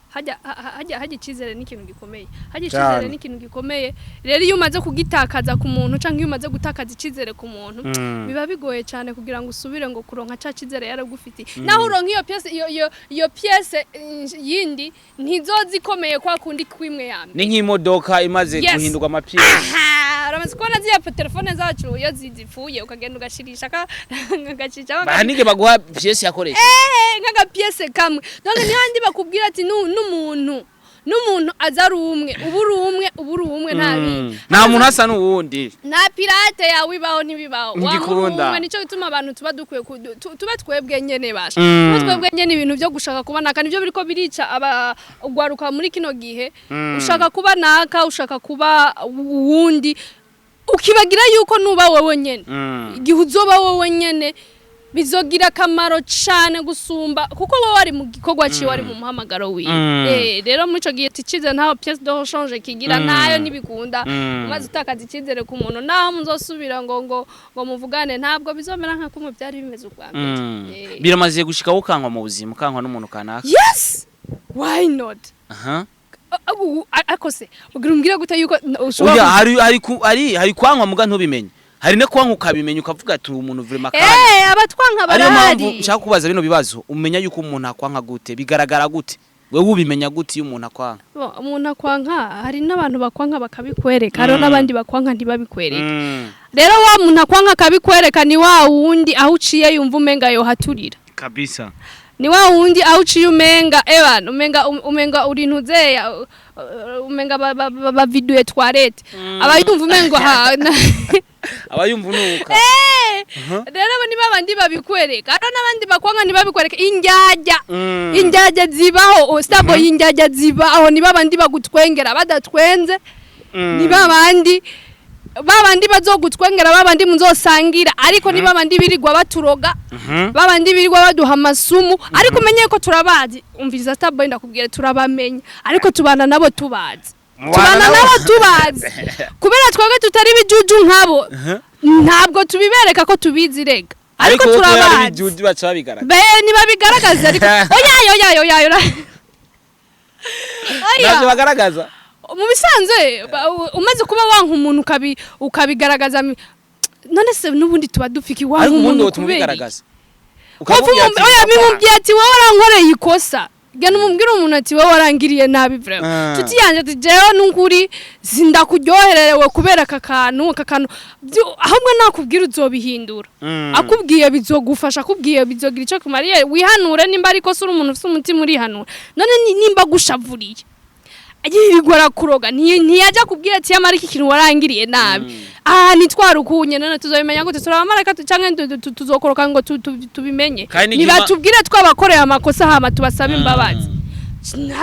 hajya icyizere ni ikintu gikomeye. Hajya icyizere Cyane. ni ikintu gikomeye. Rero iyo umaze kugitakaza ku muntu, canke iyo umaze gutakaza icyizere ku muntu, biba bigoye cyane kugira ngo usubire ngo kuronka ca cyizere yaragufitiye. Naho uronka iyo pièce, iyo pièce yindi ntizoza ikomeye kwa kundi kwimwe ya mbere. Ni nk'imodoka imaze guhindurwa ama pièces. Aha, uramaze kubona ziriya telefone zacu iyo zipfuye, ukagenda ugashirisha ugacisha Bahanige baguha pièce yakoresha. Nk'aga pièce kamwe. None ntihandi bakubwira ati n'umuntu aza ari umwe, uba uri umwe, uba uri umwe, nta bindi. Nta muntu asa n'uwundi. Nta pirate yawe ibaho, ntibibaho. Wa Ngikunda. umwe. Nicyo gituma abantu tuba dukwiye tuba twebwe nyene, basha, tuba twebwe nyene. Ibintu byo gushaka kuba naka nivyo biriko birica aba ugwaruka muri kino gihe. Ushaka kuba naka, ushaka kuba uwundi, ukibagira yuko nuba wewe nyene, igihe uzoba wowe nyene bizogira akamaro cane gusumba, kuko wowe wari mu gikorwa ciwe, wari mu muhamagaro wiwe. Rero muri ico gihe icizere ntaho pièce de rechange kigira. Nayo ntibikunda. Umaze utakaza icizere ku muntu, naho muzosubira ngo muvugane, ntabwo bizomera nka kumwe byari bimeze ubwa mbere. Biramaze gushika ukankwa mu buzima, ukankwa n'umuntu kanaka? Yes, why not? Aha. Ariko se ugira umbwire gute yuko ushobora Oya, hari kwankwa muga ntubimenye, hari no kwankwa ukabimenya, ukavuga ati uyu muntu vraiment kandi. Abatwanka Ariyo mpamvu barahari. nshaka kubaza bino bibazo. Umenya yuko umuntu akwanka gute? Bigaragara gute? Wewe ubimenya gute iyo umuntu akwanka? Bo, umuntu akwanka, hari n'abantu bakwanka bakabikwereka, hariho n'abandi bakwanka ntibabikwereke. Rero wa muntu akwanka akabikwereka ni wa wundi aho uciye yumva umenga yohaturira. Kabisa. Ni wa wundi aho uciye umenga ebana, umenga uri ntuzeya, umenga baviduye toilette, aba yumva umengo ha Aba yumva unuka. Eh, rero abo ni babandi babikwereka. Hariho n'abandi bakwanga ntibabikwereka, indyarya. Indyarya zibaho, Starboy, indyarya zibaho. Ni babandi bagutwengera badatwenze. Ni babandi bazogutwengera, babandi muzosangira, ariko ni babandi birirwa baturoga, babandi birirwa baduha amasumu. Ariko umenye ko turabazi. Umviriza Starboy, ndakubwira, turabamenya, ariko tubana nabo tubazi. Mubana Tubana nabo? nabo tubazi, kubera twebwe tutari ibijuju nkabo. Ntabwo tubibereka ko tubizi rega, ariko wowe kubera ari turabazi. ibijuju baca babigaragaza. Be ntibabigaragaza, ariko oya, oya, oya, oya, Ntabyo oya. bagaragaza. Mu bisanzwe umaze kuba wanka umuntu ukabigaragaza, none se n'ubundi tuba dufika iwanka Ariko ubundi umuntu wowe kubera iki? tumubigaragaza. Oya, bimubwiye ati: "Wowe warankoreye ikosa." Genda umubwire umuntu ati: "Wowe warangiriye nabi vraiment." Tuti yanje ati: "Jewe n'ukuri sindakuryohererewe kubera aka kantu." Ahubwo nakubwira uzobihindura. Akubwiye bizogufasha, akubwiye bizogira icyo kumariye, wihanure. Nimba ariko se uri umuntu ufite umutima urihanura. None nimba agushavuriye, yirirwa arakuroga, ntiyajya kubwira ati: "Yamara iki kintu warangiriye nabi, aha nitwara ukunye." None tuzobimenya gute? Turabamarayika canke tuzokoroka ngo tubimenye? Kandi n'igihe Nibatubwire twabakoreye amakosa, hama tubasabe imbabazi.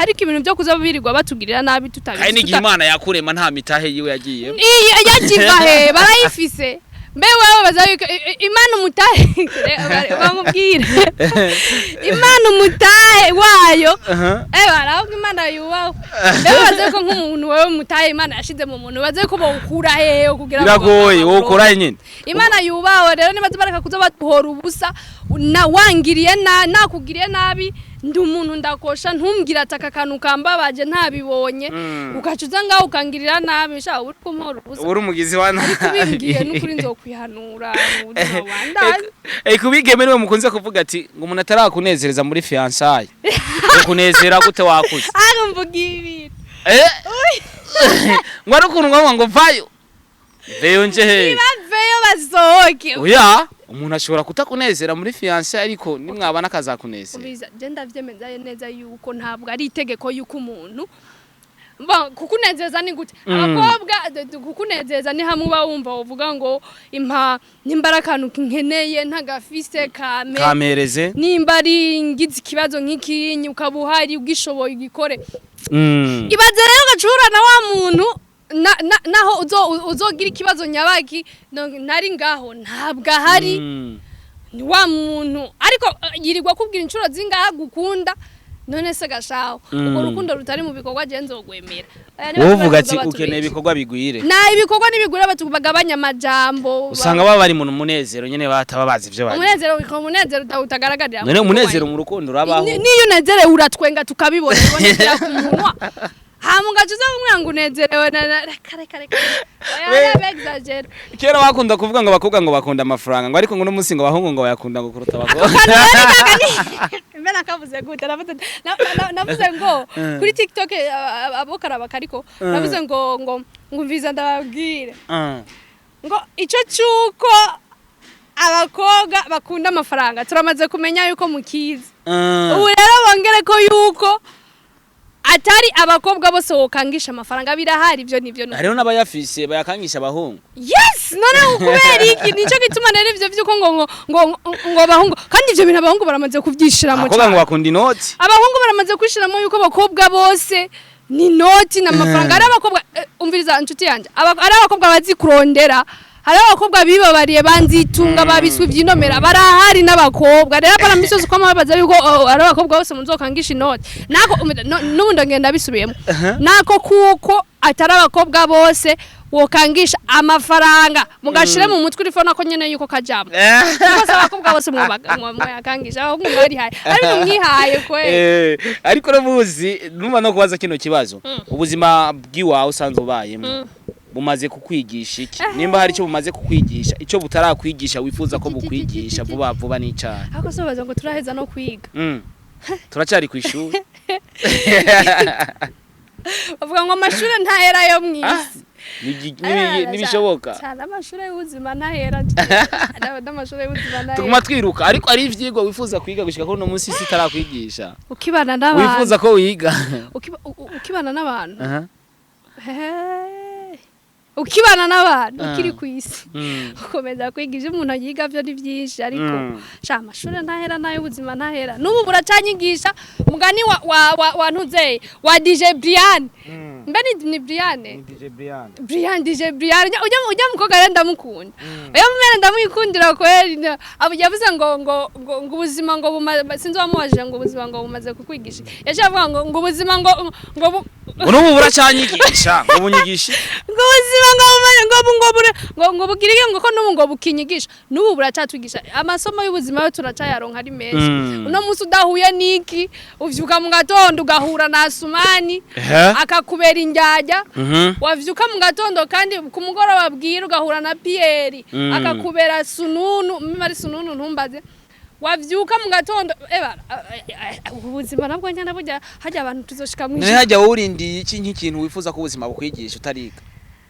Ariko ibintu byo kuza birirwa batugirira nabi tutabizi. Kandi n'igihe Imana yakurema nta mitahe yiwe yagiye. Iyi yakiva he? Barayifise. Mbe wewe baza yuko Imana umutahe, bamubwire Imana umutahe wayo. Baravuga Imana yubahwe. Mbe baze ko nk'umuntu wewe umutahe Imana yashize mu muntu, baze ko bawukura hehe kugira ngo Biragoye, wowe ukora nyine. Imana yubahwe. Rero niba bareka kuza batuhora ubusa, na wangiriye na nakugiriye nabi, ndi umuntu ndakosha, ntumbwire ati: "Aka kantu kambabaje ntabibonye." Ugaca uza ngaho ukangirira nabi, sha uri kumpora ubusa. Uri umugizi wa nabi. Kubimbwiye n'ukuri nzokwihanura mu buzima bwandaye. Kubigeme niwe mukunze kuvuga ati ngo umuntu atarakunezereza muri fiançailles, kunezera gute wakuze? Ariko mvuga ibintu. Ngo ari ukuntu ngo vayo veyo nje he? Baveyo basohoke. Oya, umuntu ashobora kutakunezera muri fiançailles, ariko nimwabana akazakunezera. Umviriza, je ndavyemeza neza yuko ntabwo ari itegeko yuko umuntu. Bon, kukunezeza ni gute? Abakobwa kukunezeza ni hamwe uba wumva uvuga ngo impa, nimba ari akantu nkeneye ntagafise, kame. Kamereze. Nimba ari ngize ikibazo nk'ikinyi, ukaba uhari ugishoboye ugikore. Ibaze rero ugacura na wa muntu naho uzogira ikibazo nyabaki, ntari ngaho, ntabwo ahari. Ni wa muntu ariko yirirwa akubwira inshuro zingahe agukunda. None se gashaho, urwo rukundo rutari mu bikorwa, je nzogwemera? Oya, niba Wowe uvuga tubaza ati batubeshe. ukeneye ibikorwa bigwire. Na ibikorwa n'ibigura, batu bagabanya amajambo. Usanga baba bari mu munezero nyene, bataba bazi ivyo bari. Umunezero, umunezero utagaragarira None mu umunezero bikorwa. mu rukundo urabaho? Niyo unezerewe uratwenga tukabibona, bibonekera ku munwa. Hama ugaca uza kumwira ngo unezerewe reka, reka, reka. Oya, oya, exagère. Kera bakunda kuvuga ngo abakobwa ngo bakunda amafaranga, ngo ariko ngo uno munsi ngo abahungu ngo bayakunda ngo kuruta abakobwa. Kantu rero kaka mbe nakavuze gute? Navuze navuze ngo kuri TikTok abo karabaka, ariko navuze ngo mviza ndababwire ngo ico cuko abakobwa bakunda amafaranga turamaze kumenya yuko mukizi. Ubu rero bongere ko yuko atari abakobwa bose wokangisha amafaranga. Birahari ibyo nivyo. Hariho n'abayafise bayakangisha abahungu. Yes, none kubera iki? Nico gituma rero ivyo vyuko ngo abahungu, kandi ivyo bintu abahungu baramaze kuvyishiramo Abakobwa ngo cane. bakunda inoti. Abahungu baramaze kwishiramo yuko abakobwa bose ni noti n'amafaranga. Ari abakobwa, umviriza inshuti yanje, ari abakobwa bazi kurondera, hari abakobwa bibabariye banzitunga, babiswe ivy'inomera, barahari n'abakobwa. Rero apana misi yose kwama babaza yuko, oh, ari abakobwa bose muzokangisha inoti. Nako n'ubundi ngenda bisubiyemo nako, kuko atari abakobwa bose wokangisha amafaranga. Mugashire mu mutwe urifona ko nyene yuko kajambo rwose abakobwa bose mwayakangisha, ahubwo mwarihaye, ariko mwihaye kweli. Ariko uramuzi numva no kubaza kino kibazo: ubuzima bw'iwawe usanzwe ubayemo bumaze kukwigisha iki? Nimba hari icyo bumaze kukwigisha, icyo butarakwigisha wifuza ko bukwigisha vuba vuba n'icyaha? Ariko se baza ngo turaheza no kwiga? Turacyari ku ishuri. Bavuga ngo amashuri ntahera yo mw'isi. Ntibishoboka. Cyane, amashuri y'ubuzima ntahera, n'amashuri y'ubuzima ntahera. Tuguma twiruka, ariko ari ivyigwa wifuza kwiga gushika kuri uno munsi isi itarakwigisha? Ukibana n'abantu. Wifuza ko wiga? Ukibana n'abantu. Aha. Hey. Ukibana n'abantu, ukiri ku isi, ukomeza kwiga. Ivyo umuntu yiga byo ni byinshi, ariko sha, amashuri ntahera, n'ay'ubuzima ntahera. N'ubu buracanyigisha. Mugani wa ntuzeye wa DJ Brian, mbe ni Brian? DJ Brian. Brian, DJ Brian, ujya mukobwa rero ndamukunda, oya mumere ndamwikundira kweli. Yavuze ngo ubuzima ngo sinzi wamubajije ngo ubuzima ngo bumaze kukwigisha, yaje avuga ngo ubuzima ngo Ngo n'ubu buracanyigisha, ngo bunyigishe. Ngo ubuzima ngo bumaze ngo ngo ngo bugire ngo ko n'ubu ngo bukinyigisha, n'ubu buracatwigisha. Amasomo y'ubuzima yo turacayaronka ari menshi. Uno munsi udahuye n'iki, uvyuka mu gatondo ugahura na Asumani akakubera indyarya. Wavyuka mu gatondo kandi ku mugoroba bwira ugahura na Pierre akakubera sununu, mima ari sununu ntumbaze. Wavyuka mu gatondo eba ubuzima nabwo nyana burya hajya abantu tuzoshika mu None hajya wowe urindiye iki nk'ikintu wifuza ko ubuzima bukwigisha utariga?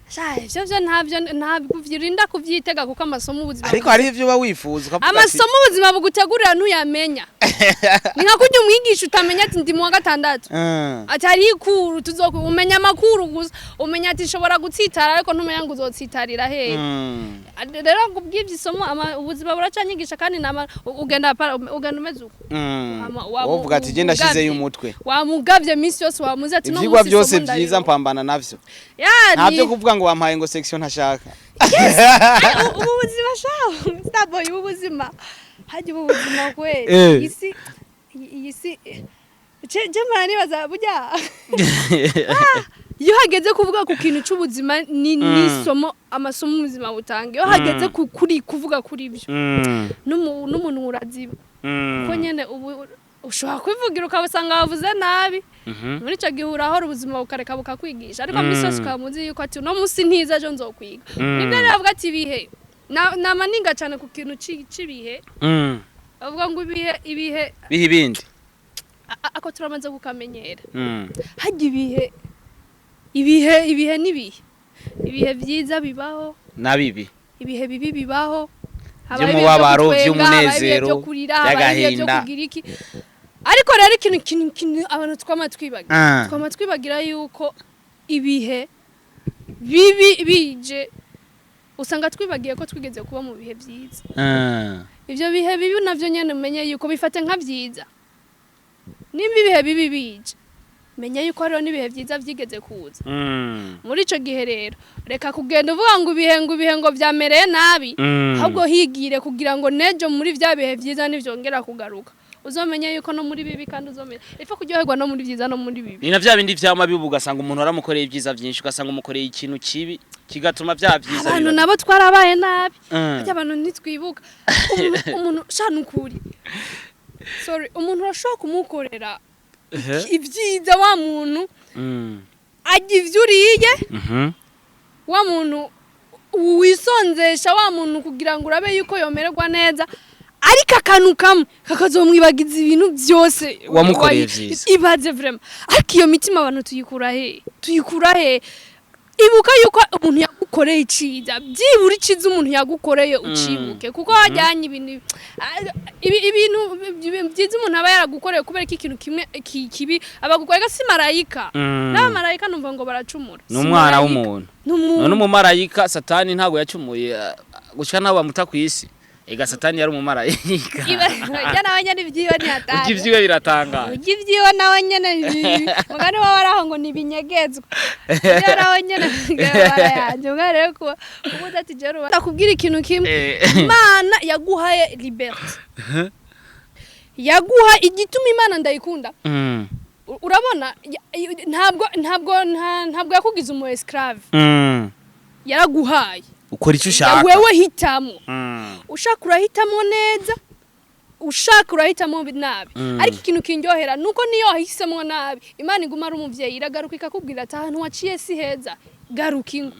Sha, ivyo vyo ntabyo, ntabwo urinda kuvyitega, kuko amasomo ubuzima Ariko hari ivyo uba wifuza ukavuga ati amasomo ubuzima bugutegurira ntuyamenya. Ni nka kurya umwigisha utamenya ati ndi mu wa gatandatu, ati hari ikuru tuzoku, umenya amakuru gusa, umenya ati nshobora gutsitara, ariko ntumenya ngo uzotsitarira hehe. Rero kubw'ivyo isomo ubuzima buracanyigisha, kandi nama ugenda ugenda umeze uko. Wowe uvuga ati genda ashizeyo umutwe. Wamugavye minsi yose, wamuze ati no Ivyigwa munsi byose isomo vyiza ndarironka. mpambana navyo. Ya, Ntabyo kuvuga ngo wampaye ngo section ntashaka. Ubu buzima shaho, Starboy, ubu buzima hajya, ubu buzima kweli. Isi iyi si je mpora nibaza burya iyo hageze kuvuga ku kintu c'ubuzima ni n'isomo, amasomo ubuzima butanga, iyo hageze kuri kuvuga kuri byo n'umuntu uraziba, kuko nyene ubu ushobora kwivugira ukabusanga wavuze nabi. Muri ico gihe urahora ubuzima bukareka bukakwigisha, ariko misi yose ukaba muzi yuko ati uno munsi ntiza, ejo nzokwiga. Nibyo rero bavuga ati ibihe nama ninga cyane ku kintu c'ibihe. Bavuga ngo ibihe, ibihe Biha ibindi. Ako turamaze kukamenyera. Hajya ibihe, ibihe, ibihe n'ibihe, ibihe byiza bibaho Na bibi. ibihe bibi bibaho. Habaho ibihe byo By'umubabaro, gutwenga, habaho ibihe by'umunezero, byo kurira, habaho ibihe byo by'agahinda. kugira iki. Ariko rero ikintu abantu twama twibagira, twama twibagira yuko ibihe bibi bije, usanga twibagiye ko twigeze kuba mu bihe byiza. Ivyo bihe bibi navyo nyene umenye yuko bifate nka byiza. Nimba ibihe bibi bije, menya yuko hariho n'ibihe byiza vyigeze kuza. Muri ico gihe rero reka kugenda uvuga ngo ibihe, ngo ibihe, ngo vyamereye nabi. Ahubwo higire kugira ngo nejo muri vya bihe vyiza nivyongera kugaruka, uzomenye yuko no muri bibi kandi uzomenya ipfa kuryoherwa no muri vyiza no muri bibi. Ni na vya bindi vyama bibu, ugasanga umuntu aramukoreye ibyiza byinshi, ugasanga umukoreye ikintu kibi kigatuma vya vyiza Abantu biba. nabo twarabaye nabi. Harya abantu ntitwibuka umuntu shana ukuri, sorry, umuntu urashobora kumukorera ibyiza, wa muntu ajya ivyo uriye, wa muntu wisonzesha, wa muntu kugira ngo urabe yuko yomererwa neza, ariko akantu kamwe kakazomwibagiza ibintu byose Wamukoreye vyiza. Ibaze vraiment. Ariko iyo mitima abantu tuyikura he? Tuyikura he? Ibuka yuko umuntu yagukoreye iciza, byibura iciza umuntu yagukoreye ucibuke, kuko hajyanye ibintu ibintu byiza umuntu aba yaragukoreye, kubera ko ikintu kimwe kibi abagukoreye, si marayika. N'abamarayika numva ngo baracumura. Ni Si umwana marayika. w'umuntu. Ni umuntu. None umumarayika Satani ntabwo yacumuye gushika naho bamuta ku isi? Ega Satani yari umumarayika. Ijya nawe nyene ibyiwe Ujya ntihatari. Ivyiwe biratangaje. Ujya ibyiwe nawe nyene mugani wawe araho ngo nibinyegezwa ibyo nawe nyene barayanje. Mugani rero kuba ubuze ati jewe ndakubwira ikintu kimwe. Imana yaguhaye liberté, yaguha igituma Imana ndayikunda. Urabona ntabwo yakugize umu esclave. Yaraguhaye Ukora icyo ushaka. Wewe hitamo. Ushaka urahitamo neza, ushaka urahitamo nabi. Ariko ikintu kindyohera nuko niyo wahisemo nabi, Imana iguma ari umuvyeyi, iragaruka ikakubwira ati ahantu waciye si heza, garuka ingo.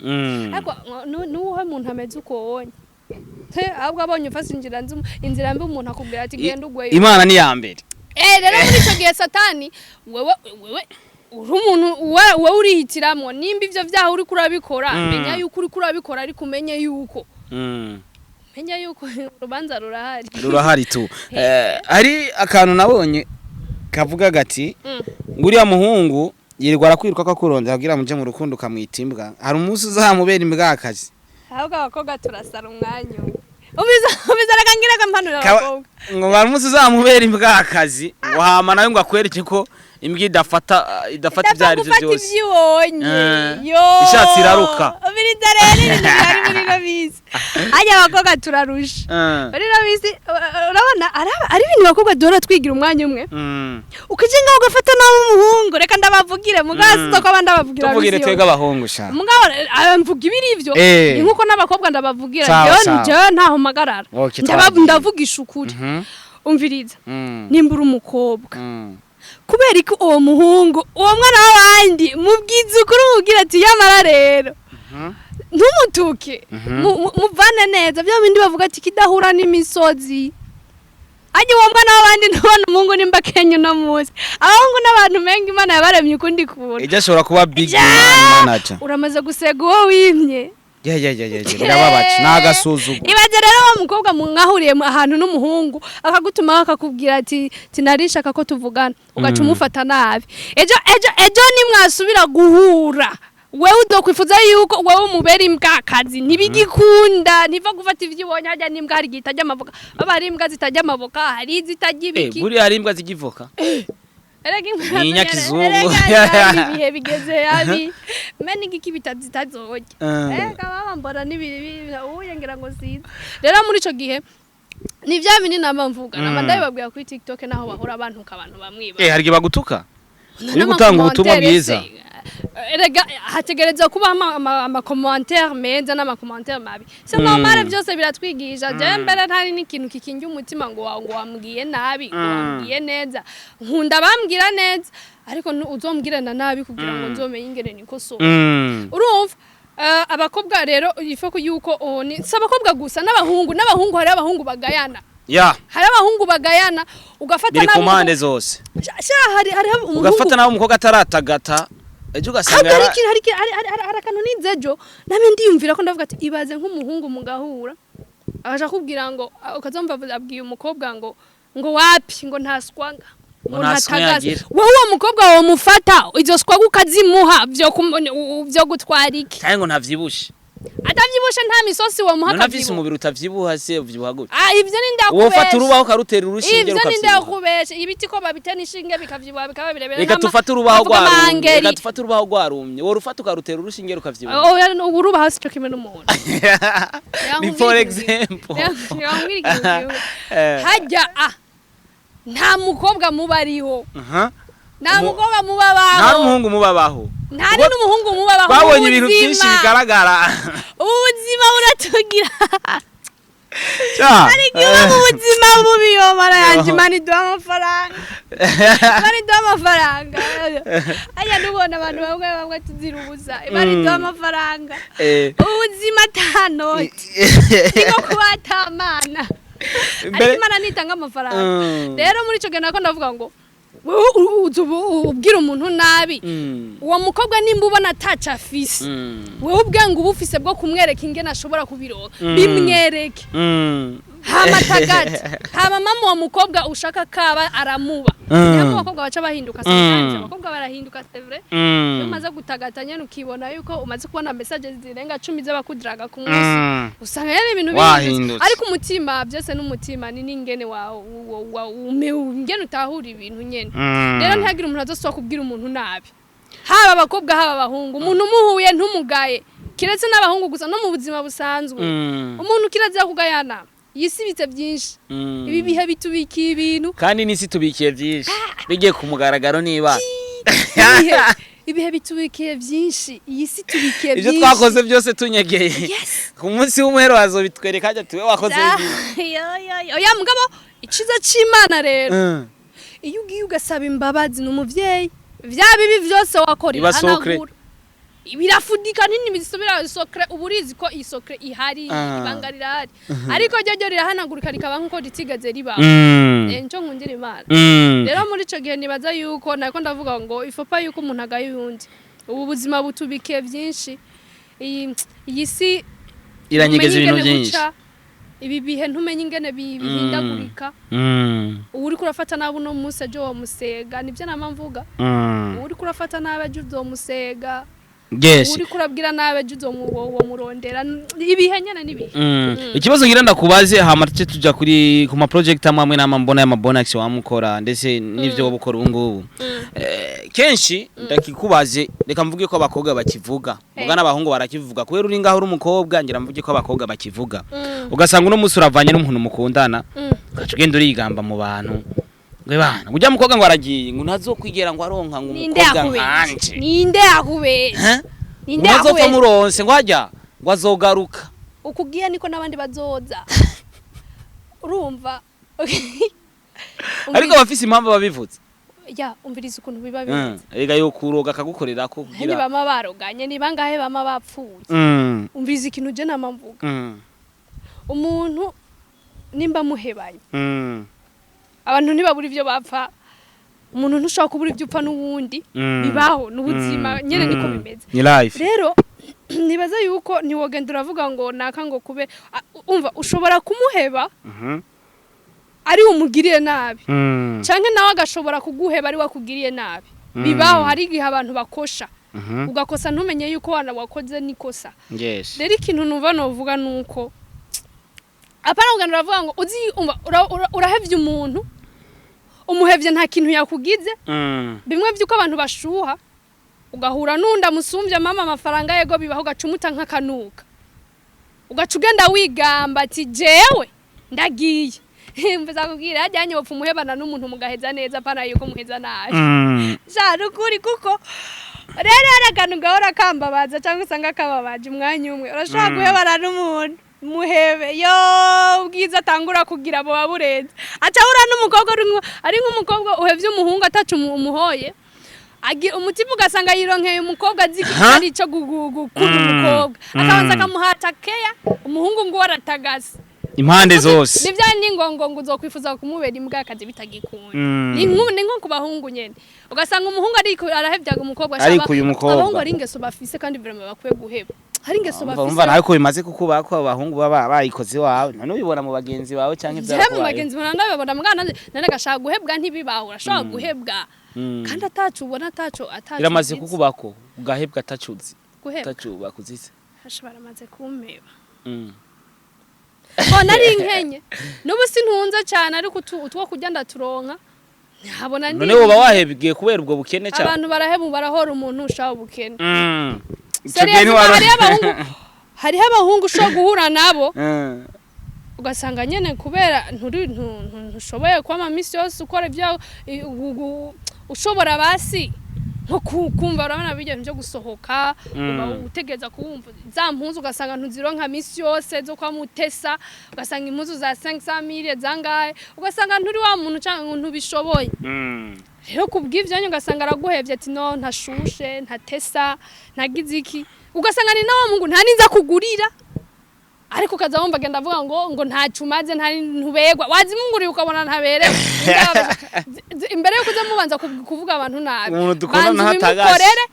Ariko nuwuhe muntu ameze uko wonye? He, ahubwo abonye ufase inzira inzira mbi, umuntu akubwira ati genda ugweyo. Imana ni ya mbere. Eh, rero muri ico gihe Satani wewe Uri umuntu, wowe urihitiramwo nimba ivyo vyaha uriko urabikora. Menya yuko uriko urabikora, ariko umenye yuko urubanza rurahari. Rurahari tu. Hari akantu nabonye kavuga gati ngo uriya muhungu yirirwa arakwiruka ko akurondera kugira muje mu rukundo, ukamwita imbwa, hari umunsi uzamubera imbwakazi. Ahubwo abakobwa turasara umwanya umwe. Ubiza ubiza, reka ngira kampanura abakobwa. Ngo hari umunsi uzamubera imbwakazi, ngo hama nawe ngo akwereke ko imbwa idafata ibyo ari byo gufata byose. Ibyo ibonye. Yo. Ishatse iraruka. Ubiriza rero ibintu bihari muri ino bisi hajya abakobwa turarusha muri ino bisi. Urabona ari ibintu abakobwa duhora twigira umwanya umwe, ukije ngaho ugafata nawe umuhungu. Reka ndabavugire mugabo, mm. ko abandi abavugira Tuvugire bisi twebwe abahungu sha. Mugabo mvuga ibiri ivyo. Ni nkuko n'abakobwa ndabavugira. Sawa, Jewe sawa. jewe ntaho mpagarara. Okay, twagiye. Ndavugisha ukuri. Umviriza, nimba uri umukobwa, kubera ko uwo muhungu, uwo mwana w'abandi, mubwiza ukuri, umubwira ati yamara rero ntumutuke. Muvane neza bya bindi bavuga ati kidahura n'imisozi. Ajya uwo mwana w'abandi, ntubona umuhungu nimba kenya uno munsi abahungu n'abantu menga Imana yabaremye ukundi kuntu. Ijya ashobora kuba big Ja! man manager. Uramaze gusega uwo wimye. Ya, birababaje, ni agasuzuguro. Ibaze rero wa mukobwa mwahuriye ahantu n'umuhungu, akagutumaho akakubwira ati tinarishaka ko tuvugana, ugaca umufata nabi. Ejo ejo ejo nimwasubira guhura, wewe udokwifuza yuko wewe umubera imbwakazi. Ntibigikunda, ntiva gufata ivyo ubonye. Harya n'imbwa hari igihe itarya amavoka, baba hari imbwa zitarya amavoka, hari izitarya ibiki. Buriya hari imbwa zigivoka. Erega imbwa Ni inyakizungu. Erega ibihe bigeze habi mbe n'igiki bitazitazorya. Ega baba mbona n'ibiri uye ngira ngo sinzi. Rero muri ico gihe ni vya bindi nama mvuga, nama ndabibabwira kuri TikTok, naho bahora bantuka abantu bamwiba. Hari igihe bagutuka uri gutanga ubutumwa bwiza. Erega hategereza kuba ama commentaire meza n'ama commentaire mabi, c'est normal, byose biratwigisha. Je mbere ntari n'ikintu kikingi umutima ngo wambwiye nabi, ngo wambwiye neza. Nkunda bambwira neza, ariko uzombwira na nabi kugira ngo nzomenye ingene nikosora. Urumva, abakobwa rero ifo yuko si abakobwa gusa, n'abahungu, hari abahungu bagayana. Hari abahungu bagayana, ugafata Biri ku nabi mpande zose. Sha, hari umuhungu Ugafata nawe umukobwa ataratagata, ejo ugasanga Ahubwo hari ikintu, hari ikintu- hari hari hari akantu nize ejo, namwe ndiyumvira ko ndavuga ati ibaze nk'umuhungu mugahura akaja kubwira ngo, ukazumva abwiye umukobwa ngo wapi, ngo nta swanga, Ngo nta swanga ntagaze. agira. Wowe uwo mukobwa womufata izo swaga ukazimuha, vyo gutwara iki? Cyangwa ngo ntavyibushe. Atavyibushe, nta misosi womuha. None afise Akavyibuha. umubiri utavyibuha se uvyibuha gute? Ah, ivyo ni Wowe ufata ndakubesha. urubaho ukarutera urushinge Ivyo ni rukavyibuha. ndakubesha. Ibiti ko babitera inshinge bikavyibuha bikaba birebire. Reka tufate urubaho Bavuga rwarumye. amangeri. Reka tufate urubaho rwarumye, wowe urufata ukarutera urushinge rukavyibuha. Oya, urubaho sico kimwe n'umuntu. Ni for example. Hajya nta mukobwa muba ariho. Nta mukobwa muba Nta abaho. n'umuhungu mubabaho. Nta n'umuhungu muba abaho. Twabonye ibintu byinshi bigaragara. Ubuzima buratugira. Ca. Ariko iyo uba mu buzima bubi, yomara yanjye, Imana iduha amafaranga, Imana iduha amafaranga. Aya nubona abantu bamwe bamwe tuzira ubusa. Imana iduha amafaranga. Ubuzima ata noti niko kuba atamana, ariko Imana nitanga amafaranga. Rero muri ico gihe nako ndavuga ngo wewe uza ubwira umuntu nabi, uwo mukobwa nimba ubona ataco afise, wewe ubwenge uba ufise bwo kumwereka ingene ashobora kubironka, bimwereke. Hama tagati, hama mama uwo mukobwa ushaka kaba aramuba. Niyo abakobwa baca bahinduka sometimes. Abakobwa barahinduka, c'est vrai. Iyo umaze gutagata nyene, ukibona yuko umaze kubona message zirenga 10 z'abakudiraga ku munsi, usanga nyene ibintu bihindutse. Wahindutse. Ariko umutima, byose n'umutima, ni n'ingene ingene utahura ibintu nyene. Rero ntihagire umuntu azosubira kubwira umuntu nabi, haba abakobwa, haba abahungu. Umuntu umuhuye ntumugaye, kiretse n'abahungu gusa, no mu buzima busanzwe. Umuntu kirazira kugayana, yisibitse byinshi. Ibi bihe bitubikiye ibintu. Kandi n'isi tubikiye byinshi bigiye ku mugaragaro niba Ibihe bitubikiye byinshi, iyi si tubikiye Ibyo byinshi. twakoze byose tunyegeye, Yes. ku munsi w'umuhero bazobitwereka hajya tuwe wakoze ibi. Yo, yo, yo. Oya mugabo iciza c'Imana rero, iyo ugiye ugasaba imbabazi, ni umuvyeyi, vya bibi vyose wakora Iba sokre. irahanagura. Birafudika nini, bisubira secret. Uba urizi ko iyi secret ihari, ibanga rirahari, ariko ryo rirahanagurika rikaba nkuko ritigeze ribaho. Nico nkundira Imana. Rero muri ico gihe nibaza yuko nako ndavuga ngo ifopa yuko umuntu agaye uyundi. Ubu buzima butubikiye byinshi, iyi si iranyegeza ntumenye ibintu ingene byinshi. buca, ibi bihe ntumenye ingene bihindagurika. Ubu uriko urafata nabi uno munsi, ejo womusega. Nibyo nama mvuga. Ubu uriko urafata nabi, ejo uzomusega. Uriko urabwira nabi, ejo uzomurondera. Ibihe nyene n'ibihe. Ikibazo ngira ndakubaze, hama tuce tuja kuri ku ma project amwe amwe n'ama mbona y'ama bonus wamukora, ndetse n'ivyo wowe ukora ubu ngubu. Kenshi ndakikubaze, reka mvuge ko abakobwa bakivuga, muga n'abahungu barakivuga. Kubera uri ngaho uri umukobwa, ngira mvuge ko abakobwa bakivuga. Ugasanga uno munsi uravanye n'umuntu mukundana, ugaca ugenda urigamba mu bantu ngo bana ujya mukobwa ngo aragiye, ngo ntazokwigera ngo aronka ngo Ninde umukobwa yakubeshe? nkanje. Ninde yakubeshe? Hein? Ninde Ngo ntazopfa yakubeshe? muronse, ngo hajya ngo azogaruka. Ukugiye niko n'abandi bazoza, urumva? Ariko abafise impamvu babivuze. Ya, umviriza ukuntu biba bimeze. Erega yo kuroga akagukorera ko kugira Ntibama baroganye? Ni bangahe bama bapfuye? Umviriza ikintu je nama mvuga. Umuntu nimba muhebanye, abantu ntibabura ivyo bapfa. Umuntu ntushobora kubura ibyo upfa n'uwundi. Bibaho n'ubuzima nyene, niko bimeze. Ni life. Rero nibaza yuko ntiwogenda uravuga ngo naka ngo kube umva, ushobora kumuheba ari umugiriye nabi, canke nawe agashobora kuguheba ari wakugiriye nabi. Bibaho, hari igihe abantu bakosha, ugakosa ntumenye yuko wana wakoze nikosa. Rero ikintu numva novuga nuko apana kugenda uravuga ngo uzi, umva, urahevye umuntu, umuhevye nta kintu yakugize. Bimwe vyuko abantu bashuha, ugahura n'undi amusumbye mama amafaranga, yego bibaho, ugaca umuta nk'akanuka, ugaca ugenda wigamba ati jewe ndagiye. Mvuza kubwira hajyanye wopfa umuhebana n'umuntu mugaheza neza, apana yuko muheza nabi. Sha, nukuri, kuko rero hari akantu gahora kambabaza cyangwa usanga kababaje umwanya umwe. Urashobora guhebana n'umuntu, muhebe yo ubwiza atangura kugira buba burenze, aca ahura n'umukobwa ari nk'umukobwa uhevye umuhungu ataca umuhoye, umutima ugasanga yironkeye umukobwa azi ko Ha? ari ico gukunda umukobwa, akabanza akamuhata keya umuhungu ngo aratagase Impande zose. Nivyo, ni ngo uzokwifuza kumubera imbwa akazi bitagikunda. Ni nko ku bahungu nyene, ugasanga umuhungu ariko arahevyaga umukobwa. Ariko uyu mukobwa. Abahungu hari ingeso bafise kandi vraiment bakwiye guheba, hari ingeso Umva, bafise. Umva nawe ko bimaze kukuba ko abahungu baba bayikoze iwawe, none ubibona mu bagenzi bawe canke Je mu byarakubayeho? bagenzi bana ndabibona, mwana nane gashaka guhebwa ntibibaho. Urashobora guhebwa kandi atacu ubona atacu Biramaze ugize. kukubako ugahebwa atacuzi? Guhebwa? Atacu bakuzise. Hasha, baramaze kumpeba. Oh, nari nkenye, n'ubu sintunze cyane, ariko utwo kurya ndaturonka, ntabona ndi. None woba wahebwe kubera ubwo bukene cyane? Abantu baraheba, barahora umuntu ushaka ubukene. Ico gihe Serious, hariho abahungu ushobora guhura nabo, ugasanga nyene kubera nturi ntushoboye kwama misi yose ukora ibyo ushobora, basi nko kumva urabona bijya byo gusohoka, uba utegereza kuwumva za mpuzu, ugasanga ntuzironka misi yose zo kwa mutesa, ugasanga impuzu za 500 mille zangahe, ugasanga nturi wa muntu cyangwa ntubishoboye. Rero kubw'ivyo nyine ugasanga araguhevye ati no ntashushe, ntatesa, ntagize iki, ugasanga ni nawa mungu nta ninza kugurira, ariko ukaza wumva agenda avuga ngo ntacu umaze, nta ntubegwa, wazimunguriye ukabona ntaberewe. Imbere yuko uza mubanza kuvuga abantu nabi, Umuntu dukundana banza ntatagase. ubimukorere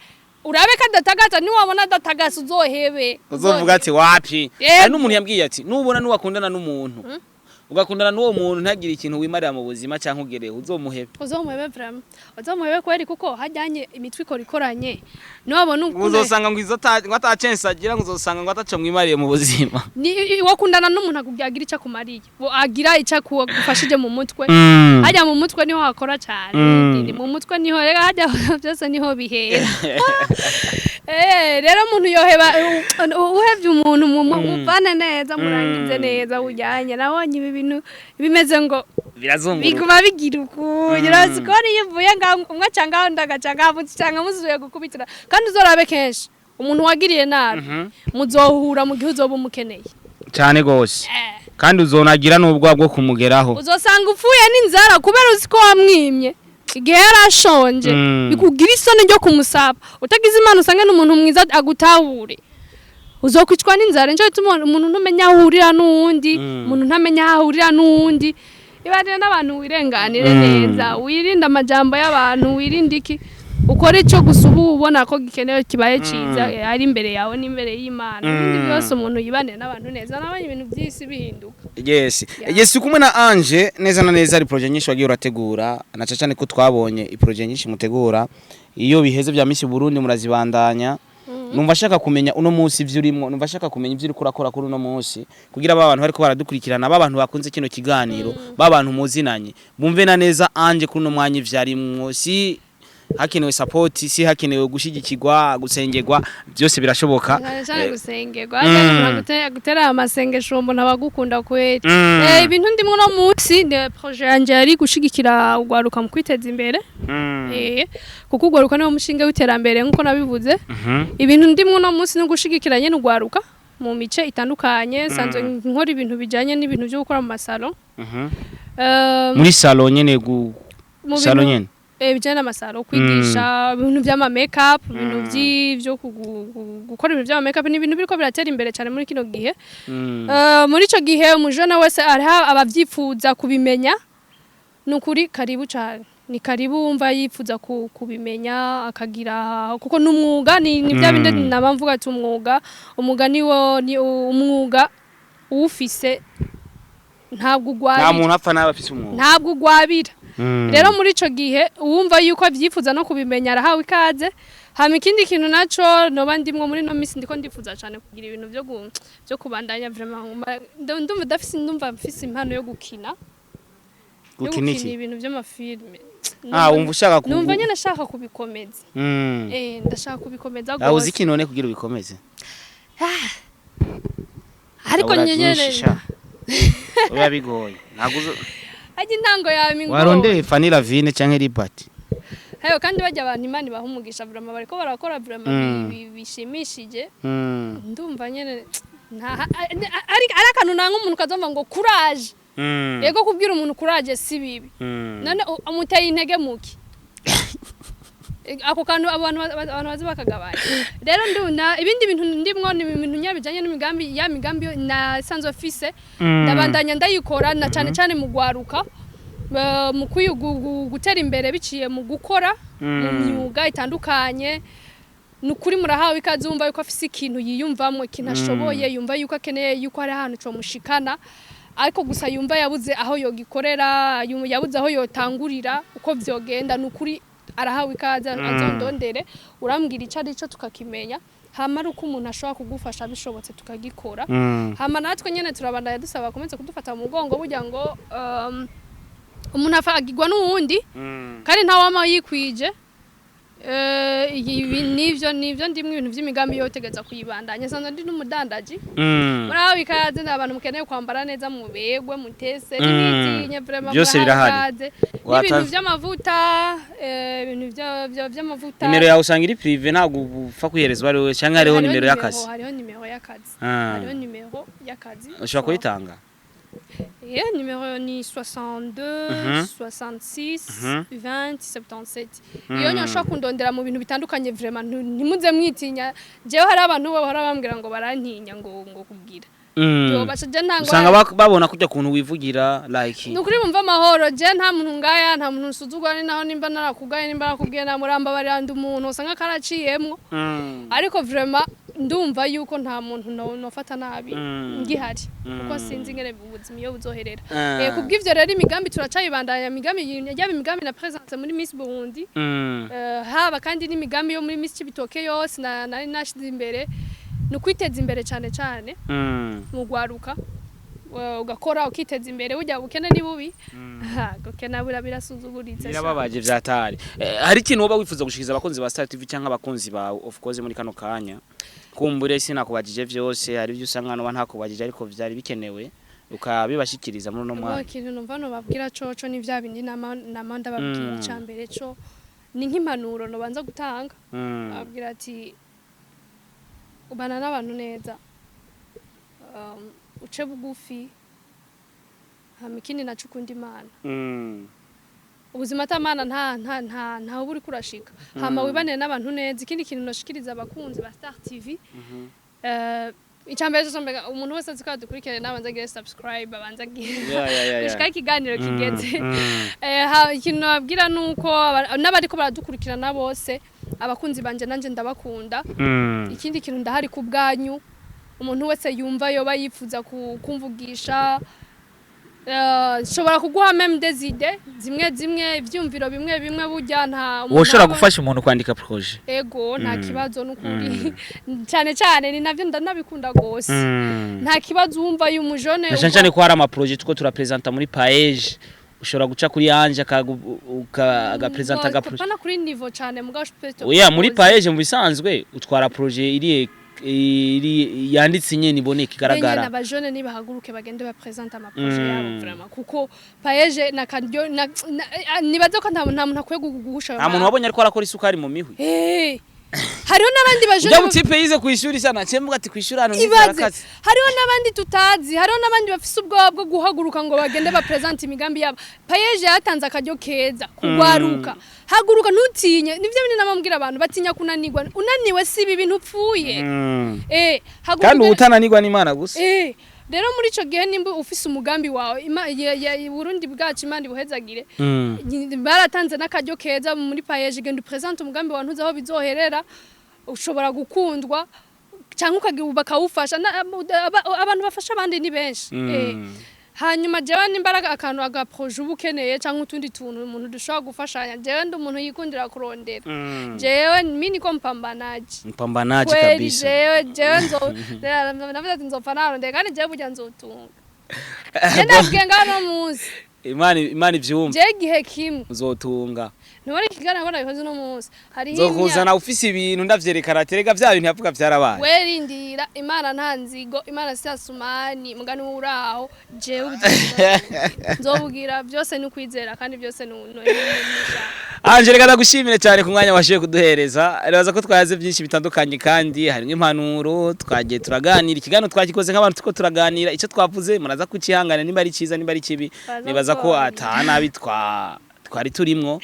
urabe ko adatagasa. Niwabona adatagasa uzohebe. Uzovuga ati wapi. Yego. Hari n'umuntu yambwiye ati nubona nuwakundana n'umuntu, ugakundana n'uwo muntu ntagire ikintu wimarira mu buzima cyangwa ugereho, uzomuhebe. Uzomuhebe vraiment, uzomuhebe kweri, kuko hajyanye imitwe ikora ikoranye, niwabona ukuntu Uzosanga ngo izo ngo atacense agira, ngo uzosanga ngo ataco mwimariye mu buzima. Ni wakundana n'umuntu akubwira agira icyo akumariye, agira icyo akufashije mu mutwe. Hajya mu mutwe niho hakora cyane. Ni mu mutwe niho rega hajya byose niho bihera. Rero umuntu yoheba, uhevye umuntu muvane neza, murangize neza ujyanye. Nabonye ibi bintu bimeze ngo Birazunguruka. Biguma bigira ukuntu urazi ko niyo uvuye ngaho umwe aca ngaho undi agaca ngaho, cyangwa musubiye gukubitira. Kandi uzorabe kenshi umuntu wagiriye nabi muzohura mu gihe uzoba umukeneye. Cyane gose. Kandi uzonagira n'ubwoba bwo kumugeraho. Uzosanga upfuye n'inzara kubera uzi ko wamwimye. Igihe yarashonje, bikugira isoni ryo kumusaba. Utagize Imana, usanga n'umuntu mwiza agutahure, uzokwicwa n'inzara. Nico gituma umuntu ntumenya aho ahurira n'uwundi. Umuntu ntamenya aho ahurira n'uwundi. Ibanire n'abantu, wirenganire neza, wirinde amajambo y'abantu, wirinde iki, ukore ico gusa uba ubona ko gikenewe, kibaye ciza, ari imbere yawe n'imbere y'Imana. Ibindi byose, umuntu yibanire n'abantu neza, nabonye ibintu by'isi bihinduka. Yes. Yeah. Yes, kumwe na Ange neza na neza, ari projet nyinshi wagiye urategura, na cyane ko twabonye i projet nyinshi mutegura, iyo biheze bya Miss Burundi murazibandanya. Numva ashaka kumenya uno munsi ivyo urimwo, numva ashaka kumenya ivyo uriko urakora kuri uno munsi, kugira ba bantu bariko baradukurikirana, ba bantu bakunze kino kiganiro, ba bantu muzinanye, bumve na neza Ange kuri uno mwanya ivyo arimwo. Si hakenewe support, si hakenewe gushigikirwa, gusengerwa, byose birashoboka. Cyane cyane gusengerwa. Umuntu agutera amasengesho, uwo muntu aba agukunda kweri. Ibintu ndimwo uno munsi ni projet yanje yari gushigikira ugwaruka mu kwiteza imbere. Kuko ugwaruka niwo mushinge w'iterambere, nkuko nabivuze. Ibintu ndimwo uno munsi ni ugushigikira nyene ugwaruka mu mice itandukanye. Sanzwe nkora ibintu bijanye n'ibintu byo gukora mu ma salon. Muri salon nyene mu salon bintu- nyene? Bijanye n'ama salon, kwigisha ibintu vy'ama makeup, ibintu vy'ivyo gukora ibintu vy'ama makeup. Ni ibintu biriko biratera imbere cyane muri kino gihe. Muri ico gihe umujene wese ariho abavyifuza kubimenya, ni ukuri karibu cyane, ni karibu. Wumva yifuza kubimenya akagira, kuko n'umwuga ni bya bindi naba mvuga ati umwuga niwo ni umwuga, uwufise ntabwo Nta ugwabira. muntu apfa nabi afise umwuga. Ntabwo ugwabira. Rero muri ico gihe uwumva yuko avyifuza no kubimenya arahawe ikaze. Hama ikindi kintu naco noba ndimwo muri no misi, ndiko ndifuza cane kugira ibintu vyo kubandanya vraiment. Ndumva ndafise, ndumva mfise impano yo gukina, yo Gukina gukina iki? ibintu vy'ama film. Ah, wumva ushaka ku Numva nyene nashaka kubikomeza. Ndashaka kubikomeza Aho gose. uzi iki none kugira ubikomeze? Ariko Abura nyene byinshi sha. Biba bigoye, ntabwo hajya intango yawe ingora. Warondeye Fanny Lavine canke Libert. Heyo, kandi bajya abantu Imana ibaha umugisha vraiment, bariko barakora vraiment bishimishije. Ndumva nyene nta ari akantu nanga umuntu kazomva ngo courage. Yego, kubwira umuntu courage si bibi. None umuteye intege muki? Ako kantu abantu bazi bakagabanya. Rero nduna ibindi bintu ndimwo ni ibintu nya bijanye n'imigambi, ya migambi yo nasanzwe mfise, ndabandanya ndayikora, na cyane cyane mu gwaruka, mu gutera imbere biciye mu gukora mu myuga itandukanye. Ni ukuri murahawe ikaze. Wumva yuko afise ikintu yiyumvamwo, ikintu ashoboye, yumva yuko akeneye yuko hari ahantu comushikana, ariko gusa yumva yabuze aho yogikorera, yabuze aho yotangurira, uko vyogenda, ni ukuri arahawe ikaze, azondondere. Urambwira ico ari cyo tukakimenya, hama ari uko umuntu ashobora kugufasha bishobotse tukagikora. Hama natwe nyene turabandanya dusaba bakomeze kudufata mu mugongo, burya ngo umuntu agirwa n'uwundi, kandi ntawama yikwije. Ibi nivyo ndimwe, ibintu vy'imigambi yo tegeza kuyibandanya. Sanzwe ndi n'umudandaji. Murahawe ikaze abantu mukeneye kwambara neza, mubegwe, mutese, ntimwitinye vraiment. Byose Murahawe birahari. ikaze. N'ibintu vy'amavuta, ibintu vy'amavuta. Nimero yawe usanga iri privé, ntabwo upfa kuyiherezwa ari wewe, canke hariho nimero y'akazi? Hariho nimero y'akazi. Ah. Hariho nimero y'akazi. Ushobora kuyitanga? Yeah, numéro ni 62 66 20 77. Iyo nyoshobora kundondera mu bintu bitandukanye vraiment, ntimuze mwitinya. Jewe hari abantu bahora bambwira ngo barantinya ngo kubwira. Yo baca je ntango. Usanga babona kujya kuntu wivugira like. Ni ukuri bumva amahoro. Je nta muntu ngaya, nta muntu nsuzugura. Ni naho nimba narakugaye, nimba narakubwiye, namurambabarira, ndi umuntu usanga karaciyemwo. Ariko vraiment ndumva yuko nta muntu nofata nabi ngihari, kuko sinzi ingene ubuzima iyo buzoherera. Kubw'ivyo rero imigambi turacayibandanya, imigambi yaba imigambi na présence muri Miss Burundi, haba kandi n'imigambi yo muri Miss Cibitoke yose nari nashize imbere, ni ukwiteza imbere cane cane mu gwaruka. Ugakora ukiteza imbere, burya bukene ni bubi. Ha, gukena bura birasuzuguritse sha. Birababaje vyatari. Hari ikintu woba wifuza gushikiriza abakunzi ba Star TV cyangwa abakunzi bawe, of course, muri kano kanya? Kumbure sinakubajije vyose, hari ibyo usanga noba ntakubajije ariko vyari bikenewe ukabibashikiriza muri uno Ubwo mwanya. ikintu numva nobabwira coco ni vya bindi nama ndababwira. Ica mbere co ni nk'impanuro nobanza gutanga, ababwira ati ubana n'abantu neza, uce bugufi, hama ikindi naco ukunda Imana. Ubuzima atamana nta uba uriko urashika. Hama wibanire n'abantu neza. Ikindi kintu noshikiriza abakunzi ba Star TV, icambere cyose, mbega umuntu wese azi ko adukurikirana, nabanza agire subscribe, abanza agire Yeah. gushika ikiganiro kigeze. Ikintu nababwira nuko n'abariko baradukurikirana bose, abakunzi banje, nanje ndabakunda. Ikindi kintu, ndahari ku bwanyu. Umuntu wese yumva yoba yifuza kumvugisha, nshobora kuguha même des idées zimwe zimwe, ivyumviro bimwe bimwe. Burya nta umuntu Woshobora gufasha umuntu kwandika projet? Ego, nta kibazo n'ukuri. Cyane cyane ni navyo ndanabikunda gose. Nta kibazo, wumva y'umujone. Na cyane cyane ko hari amaprojet tuko turapresenta muri PAEEJ, ushobora guca kuri Anje agapresenta agaprojet. Pana kuri niveau cyane, mugabo je peux te Oya, muri proposer. PAEEJ mu bisanzwe utwara projet iri yanditse nyene, iboneka, igaragara. Nyene abajene nibahaguruke bagende bapresente amaprojet yabo vraiment, kuko PAEEJ na karyo nibaze ko nta muntu akwiye guhusha ayo. Nta muntu wabonye ariko arakora isukari mu mihwi. Hariho n'abandi bajene Ujya mutipe yize kwishuri sana cemvuga ati kwishuri hano. Ibaze. Ntizarakatse. Hariho n'abandi tutazi, hariho n'abandi bafise ubwoba bwo guhaguruka ngo bagende bapresente imigambi yabo. PAEEJ yatanze akaryo keza kugwaruka. Haguruka, ntutinye. Nivyo bindi namambwira, abantu batinya kunanirwa. Unaniwe si bibi, ntupfuye. Haguruka. Kandi ubutananirwa n'Imana gusa. Rero muri ico gihe, nimba ufise umugambi wawe, Burundi bwacu, Imana ibuhezagire. Baratanze n'akaryo keza muri PAEEJ. Genda upresente umugambi wawe, ntuzi aho bizoherera. Ushobora gukundwa cyangwa ukagira bakawufasha. Abantu bafasha abandi ni benshi. Hanyuma jewe n'imbaraga, akantu agaprojet uba ukeneye cyangwa utundi tuntu umuntu dushobora gufashanya, jewe ndi umuntu yikundira kurondera. Jewe mi niko mpambanaji. Mpambanaji. Kweli. Kabisa. Jewe nzo navuze ati nzopfa narondera, kandi jewe burya nzotunga. Je ndabwiye ngaho no munsi. Imana ivyumva. Je igihe kimwe Uzotunga. Ntubona ikiganiro ko nabikoze uno munsi, hariho Nzokuzana ufise ibintu, ndavyerekana ati rega vya bintu yavuga vyarabaye. Werindira, Imana nta nzigo, Imana si Asumani mugani uraho. Jewe ubuzima nzobubwira byose ni ukwizera, kandi byose ni ushaka. Angelica, ndagushimire cyane ku mwanya washoboye kuduhereza. Nibaza ko twayaze byinshi bitandukanye kandi harimo impanuro, twagiye turaganira. Ikiganiro twagikoze nk'abantu tuko turaganira. Icyo twavuze muraza kucihangana, nimba ari cyiza, nimba ari kibi. Baza Nibaza ko kubabarira. ata nabi twari turimwo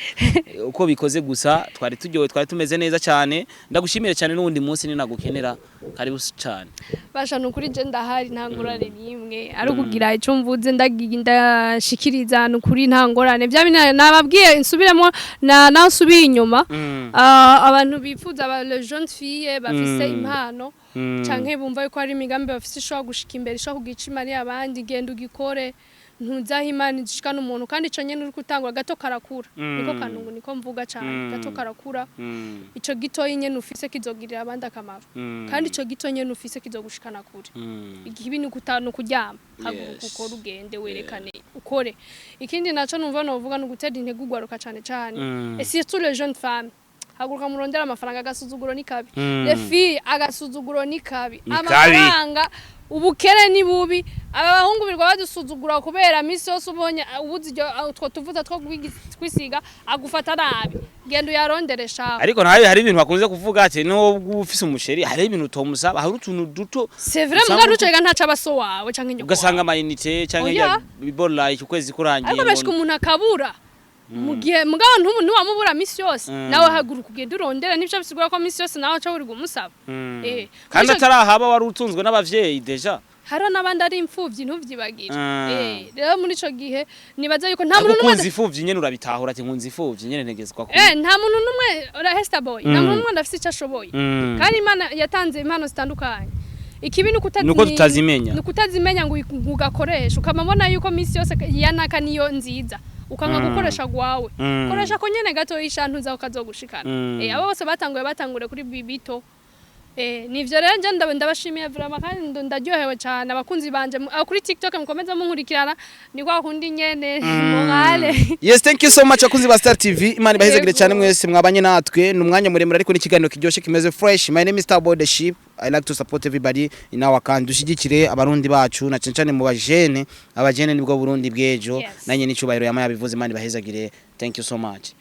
uko bikoze, gusa twari turyowe, twari tumeze neza cyane. Ndagushimire cyane, n'ubundi munsi ninagukenera, karibu cyane. Basha, ni ukuri je ndahari, nta ngorane n'imwe. Ari ukugira icyo mvuze, ndagiye ndashikiriza, ni ukuri nta ngorane. Bya bintu nababwiye nsubiremo na naho nsubiye inyuma. Abantu bifuza, aba les jeunes filles bafise impano canke bumva yuko hari imigambi bafise ishobora gushika imbere, ishobora kugira ico imariye abandi, genda ugikore. Ntuzaho Imana ishikana umuntu, kandi ico nyene uri gutangura, gato karakura. Niko kanungu, niko mvuga cane. Gato karakura. Ico gitoyi nyene ufise kizogirira abandi akamaro, kandi ico gito nyene ufise kizogushikana kure. Igihe ni kuryama, haguruka, ukore, ugende werekane, ukore. Ikindi naco numva novuga ni ugutera intege ugwaruka cane cane, et surtout les jeunes femmes. Haguruka murondera amafaranga, agasuzuguro ni kabi. Les filles, agasuzuguro ni kabi. Ni kabi. Amafaranga, ubukene ni bubi. Aba bahungu birirwa badusuzugura kubera misi yose ubonye ubuze iryo utwo tuvuta two kwisiga, agufata nabi. Genda uyarondere shaho. Ariko nawe hari ibintu bakunze kuvuga ati nubwo ufise umuchéri, hari ibintu utomusaba, hari utuntu duto. C'est vrai. Usanga Muga ntucega ntaca abaso wawe canke nyoko ugasanga wawe. Amayinite canke Oya. ya bibora ukwezi kurangiye. Ariko bashika umuntu akabura mu gihe, mugabo ntiwamubura misi yose. Nawe haguruka ugende urondera. Nivyo bisigura ko misi yose nawe aca wirirwa umusaba. Kandi Muri ico- atarahaba wari utunzwe n'abavyeyi déjà. Hariho n'abandi ari imfuvyi, ntuvyibagire. Rero muri ico gihe nibaza yuko nta Ariko muntu n'umwe ukunze imfuvyi nyene, urabitahura ati nkunze imfuvyi nyene, ntegezwa ku Nta muntu n'umwe ora Hester boy, nta muntu n'umwe ndafise ico ashoboye. Kandi Imana yatanze impano zitandukanye. Ikibi ni Nuko tutazimenya. Ni ukutazimenya ngo ugakoresha, ukaba yuko misi yose yanaka niyo nziza, ukanga gukoresha gwawe. Koresha ko nyene gato ishantu zawe kazogushikana. Abo bose batanguye, batangure kuri bibito. Nivyo rero nje ndabashimiye vraiment, kandi ndaryohewe cyane. Abakunzi banje kuri TikTok mukomeza munkurikirana, ni kwa kundi nyene morale. Yes, thank you so much, abakunzi ba Star TV. Imana ibahezagire Yego. cyane mwese mwabanye natwe. Ni umwanya muremure ariko ni ikiganiro kiryoshye kimeze fresh. My name is Starboy the Ship. I like to support everybody in our country. Dushigikire abarundi bacu na cyane cyane mu bajene. Abajene nibwo Burundi bw'ejo. Yes. Nanye n'icubahiro yama yabivuze. Imana ibahezagire. Thank you so much.